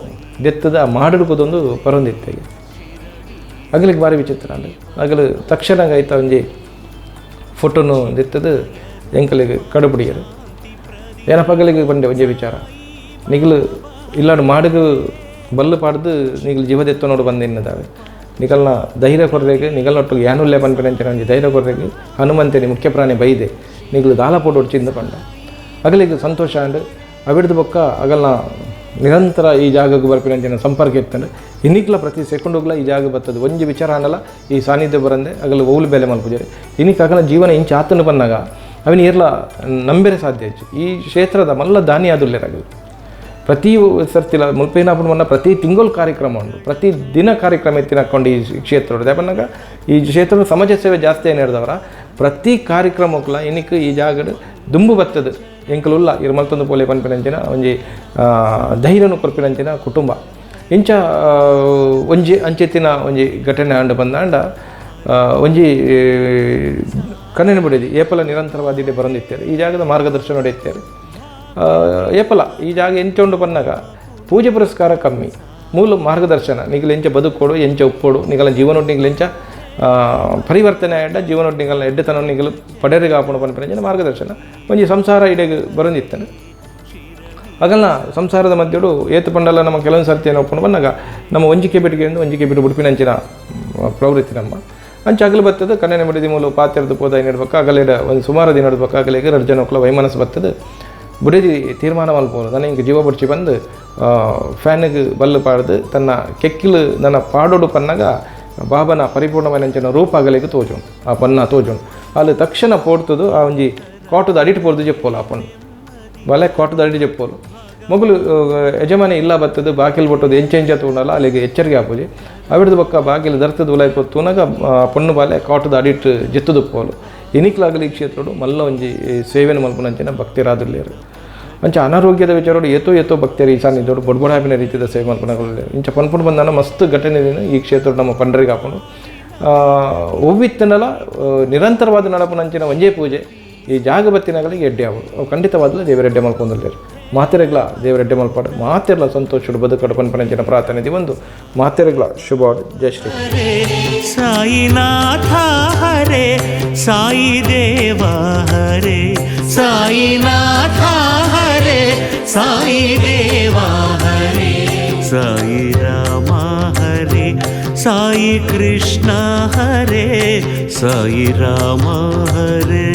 ದೆತ್ತದ ಮಾಡಡು ಕುದೊಂದು ಪರೊಂದಿತ್ತೆ ಅಗಲಿಗೆ ಭಾರಿ ವಿಚಿತ್ರ ಅಂಡ್ ಅಗಲು ತಕ್ಷಣ ಆಯ್ತ ಒಂಜಿ ಫೋಟೋನು ದೆತ್ತದು ಎಂಕಲಿಗೆ ಕಡುಬಿಡಿಯರು ಏನಪ್ಪ ಅಗಲಿಗೆ ಬಂಡೆ ಒಂಜಿ ವಿಚಾರ ನಿಗಲು ಇಲ್ಲಾಡು ಮಾಡಗು ಬಲ್ಲು ಪಾಡ್ದು ನಿಗಲು ಜೀವದೆತ್ತ ನೋಡು ಬಂದು ಎನ್ನದಾವೆ ನಿಕಲ್ನ ಧೈರ್ಯ ಕೊರ್ರೆಗ್ ನಿಗಲ್ನೊಟ್ಟಿಗೆ ಯಾನುಲ್ಲೆ ಪನ್ಪಿನಂಚಿನ ಒಂಜಿ ಧೈರ್ಯ ಕೊರ್ರೆಗ್ ಹನುಮಂತನಿ ಮುಖ್ಯ ಪ್ರಾಣಿ ಬೈದೆ ನಿಗಲು ದಾಲ ಪೋಡೊಡ್ಚಿಂದ ಪಂಡ ಅಗಲಿಗೆ ಸಂತೋಷ ಆಂಡ್ ಅವಿಡ್ದು ಬೊಕ್ಕ ಅಗಲ್ನ ನಿರಂತರ ಈ ಜಾಗಕ್ಕೆ ಬರ್ಪಿನಂಚಿನ ಸಂಪರ್ಕ ಇತ್ತಂಡು ಇನಿಕ್ಲ ಪ್ರತಿ ಸೆಕೆಂಡುಗ್ಲ ಈ ಜಾಗ ಬರ್ತದೆ ಒಂಜಿ ವಿಚಾರ ಆಂಡಲ ಈ ಸಾನ್ನಿಧ್ಯ ಬರಂದೆ ಅಗಲು ಓಲು ಬೆಲೆ ಮಲ್ಪುಜೆರ್ ಇನಿಕ್ ಅಗಲ ಜೀವನ ಇಂಚ ಆತನ ಬಂದಾಗ ಅವಿನ ಏರ್ಲ ನಂಬೆರೆ ಸಾಧ್ಯ ಇಜ್ಜಿ. ಈ ಕ್ಷೇತ್ರದ ಮಲ್ಲ ದಾನಿ ಆದುಲ್ಲೇರ್ ಅಗಲು ಪ್ರತಿ ಸರ್ತಿಲ ಮುಲ್ಪೇನಾಪುಣ ಮನ್ನ ಪ್ರತಿ ತಿಂಗಳು ಕಾರ್ಯಕ್ರಮ ಉಂಡು ಪ್ರತಿ ದಿನ ಕಾರ್ಯಕ್ರಮ ಎತ್ತಿನ ಹಾಕೊಂಡು ಈ ಕ್ಷೇತ್ರ ಪನ್ನಗ ಈ ಕ್ಷೇತ್ರದ ಸಮಾಜ ಸೇವೆ ಜಾಸ್ತಿ ಏನು ಹಿಡ್ದವರ ಪ್ರತಿ ಕಾರ್ಯಕ್ರಮಕ್ಕಲ ಇನಿಕ್ ಈ ಜಾಗಡ್ ದುಂಬು ಬರ್ತದೆ ಎಂಕುಲು ಉಲ್ಲ ಇರು ಮಲ್ತೊಂದು ಪೋಲೆ ಪನ್ಪಿನಂಚಿನ ಒಂಜಿ ಧೈರ್ಯನು ಕೊರ್ಪಿನಂಚಿನ ಕುಟುಂಬ ಇಂಚ ಒಂಜಿ ಅಂಚೆತ್ತಿನ ಒಂಜಿ ಘಟನೆ ಆಂಡ್ ಬಂದಾಂಡ ಒಂಜಿ ಕಣ್ಣನ ಬಿಡಿದಿ ಏಪಲ ನಿರಂತರವಾದ ಇಲ್ಲಿ ಬರಂದಿತ್ತಾರೆ ಈ ಜಾಗದ ಮಾರ್ಗದರ್ಶನ ಇತ್ತಾರೆ. ಏಪಲ ಈ ಜಾಗ ಎಂಚ ಉಂಡು ಪನ್ನಾಗ ಪೂಜೆ ಪುರಸ್ಕಾರ ಕಮ್ಮಿ ಮೂಲ ಮಾರ್ಗದರ್ಶನ ನಿಗಲ ಎಂಚ ಬದುಕೋಡು ಎಂಚ ಉಪ್ಪೋಡು ನಿಗಲ ಜೀವನೊಟ್ಟು ನಿಗಲ ಎಂಚ ಪರಿವರ್ತನೆ ಆಯಂಡ ಜೀವನೊಟ್ಟು ನಿಗಲ ಎಡ್ಡೆತನ ನಿಗಲು ಪಡೆರಿಗೆ ಆಪುಂಡು ಪನ್ಪಿನ ಮಾರ್ಗದರ್ಶನ ಒಂಜಿ ಸಂಸಾರ ಇಡೆಗ್ ಬರಂದಿತ್ತಾನೆ. ಅಗಲ್ನ ಸಂಸಾರದ ಮಧ್ಯಡು ಏತು ಪಂಡಲ ನಮ್ಮ ಕೆಲವೊಂದು ಸರ್ತಿ ಏನೋ ಒಪ್ಪುಂಡು ಪನ್ನಾಗ ನಮ್ಮ ಒಂಜಿಕೆ ಬೆಟ್ಟಿಗೆ ಒಂಜಿಕೆ ಬಿಟ್ಟು ಉಡುಪಿನಂಚಿನ ಪ್ರವೃತ್ತಿ ನಮ್ಮ ಅಂಚ ಅಗಲು ಬರ್ತದೆ ಕಣ್ಣನೆ ಬಿಡಿದಿ ಮೂಲ ಪಾತ್ರದ ಪೋದ ಇಡ್ಬೇಕು ಅಗಲಿಡ ಒಂದು ಸುಮಾರು ದಿನ ಇಡ್ಬೇಕು ಅಗಲಿಗೆ ಎರಡು ಜನ ವೈಮನಸ್ಸು ಬರ್ತದೆ ಬುಡದಿ ತೀರ್ಮಾನ ಮಲ್ಪೋನು ನನ್ನ ಇಂಕ ಜೀವ ಬುಡ್ಚಿ ಬಂದು ಫ್ಯಾನಿಗೆ ಬಲ್ಲು ಪಾಡ್ದು ತನ್ನ ಕೆಕ್ಕಿಲು ನನ್ನ ಪಾಡೋಡು ಪನ್ನಾಗ ಬಾಬನ ಪರಿಪೂರ್ಣವಾದ ರೂಪ ಅಗಲಿಗೆ ತೋಜುಂಡು ಆ ಪನ್ನ ತೋಜುಂಡು ಅಲ್ಲಿ ತಕ್ಷಣ ಪೋಡ್ತದು ಆ ಒಂಜಿ ಕಾಟದ ಅಡಿಟ್ ಪೋಡ್ದು ಜೆಪ್ಪೋಲು ಆ ಪಣ್ಣು ಬಲೆ ಕಾಟದ ಅಡಿಟ್ ಜೆಪ್ಪೋಲು ಮೊಗಲು ಯಜಮಾನಿ ಇಲ್ಲ ಬರ್ತದೆ ಬಾಕಿಲ್ ಬಟ್ಟದು ಎಂಚ ಎಂಚ ತೂಣಲ್ಲ ಅಲ್ಲಿಗೆ ಎಚ್ಚರಿಕೆ ಆಪುಜಿ ಅವಿಡ್ದು ಬೊಕ್ಕ ಬಾಕಿಲ್ ದರ್ತದ ಉಲಾಯಿ ತೂನಾಗ ಪೊಣ್ಣು ಬಾಲೆ ಕಾಟದ ಅಡಿಟ್ ಜೆತ್ತುದು ಪೋಲು ಇನಿಕ್ಲಾಗಲಿ ಈ ಕ್ಷೇತ್ರಡು ಮಲ್ಲ ಒಂಜಿ ಸೇವೆನ ಮಲ್ಪುನಂಚಿನ ಭಕ್ತರಾದಿಲ್ಲೇರು ಅಂಚ ಅನಾರೋಗ್ಯದ ವಿಚಾರಡು ಏತೋ ಏತೋ ಭಕ್ತರು ಈ ಸಾನ್ನಿಧ್ಯಡು ಬೊಡ್ಬೊಡಾಪಿನ ರೀತಿಯ ಸೇವೆ ಮಲ್ಪುನಗಲು ಇಂಚ ಪನ್ಪುಂಡು ಬಂದಾನ ಮಸ್ತ್ ಘಟನೆ ಈ ಕ್ಷೇತ್ರ ನಮ್ಮ ಪಂಡರಿಗೆ ಹಾಕೊಂಡು ಒವ್ವಿತ್ತನಲ ನಿರಂತರವಾದ ನಡಪುನಂಚಿನ ಒಂಜೇ ಪೂಜೆ ಈ ಜಾಗ ಬತ್ತಿನಗಳಿಗೆ ಎಡ್ಡೆ ಅವು ಅವು ಖಂಡಿತವಾದಲೂ ದೇವರೆಡ್ಡೆ ಮಲ್ಕೊಂದಿಲ್ಲೇರು ಮಾತೆರೆಗ್ಲ ದೇವರೆಡ್ಡೆ ಮಲ್ಪಾಡು ಮಾತೆರ್ಲ ಸಂತೋಷಡು ಬದುಕಡು ಪನ್ಪನಂಚಿನ ಪ್ರಾರ್ಥನೆ ಒಂದು ಮಾತೆರೆಗ್ಲ ಶುಭ. ಜಯ ಶ್ರೀ ಸಾಯಿನಾಥ ಹರೇ ಸಾಯಿ ದೇವಾ ಹರೇ ಸಾಯಿನಾಥ ಹರೇ ಸಾಯಿ ದೇವಾ ಹರೇ ಸಾಯಿ ರಾಮ ಹರೇ ಸಾಯಿ ಕೃಷ್ಣ ಹರೇ ಸಾಯಿ ರಾಮ ಹರೇ.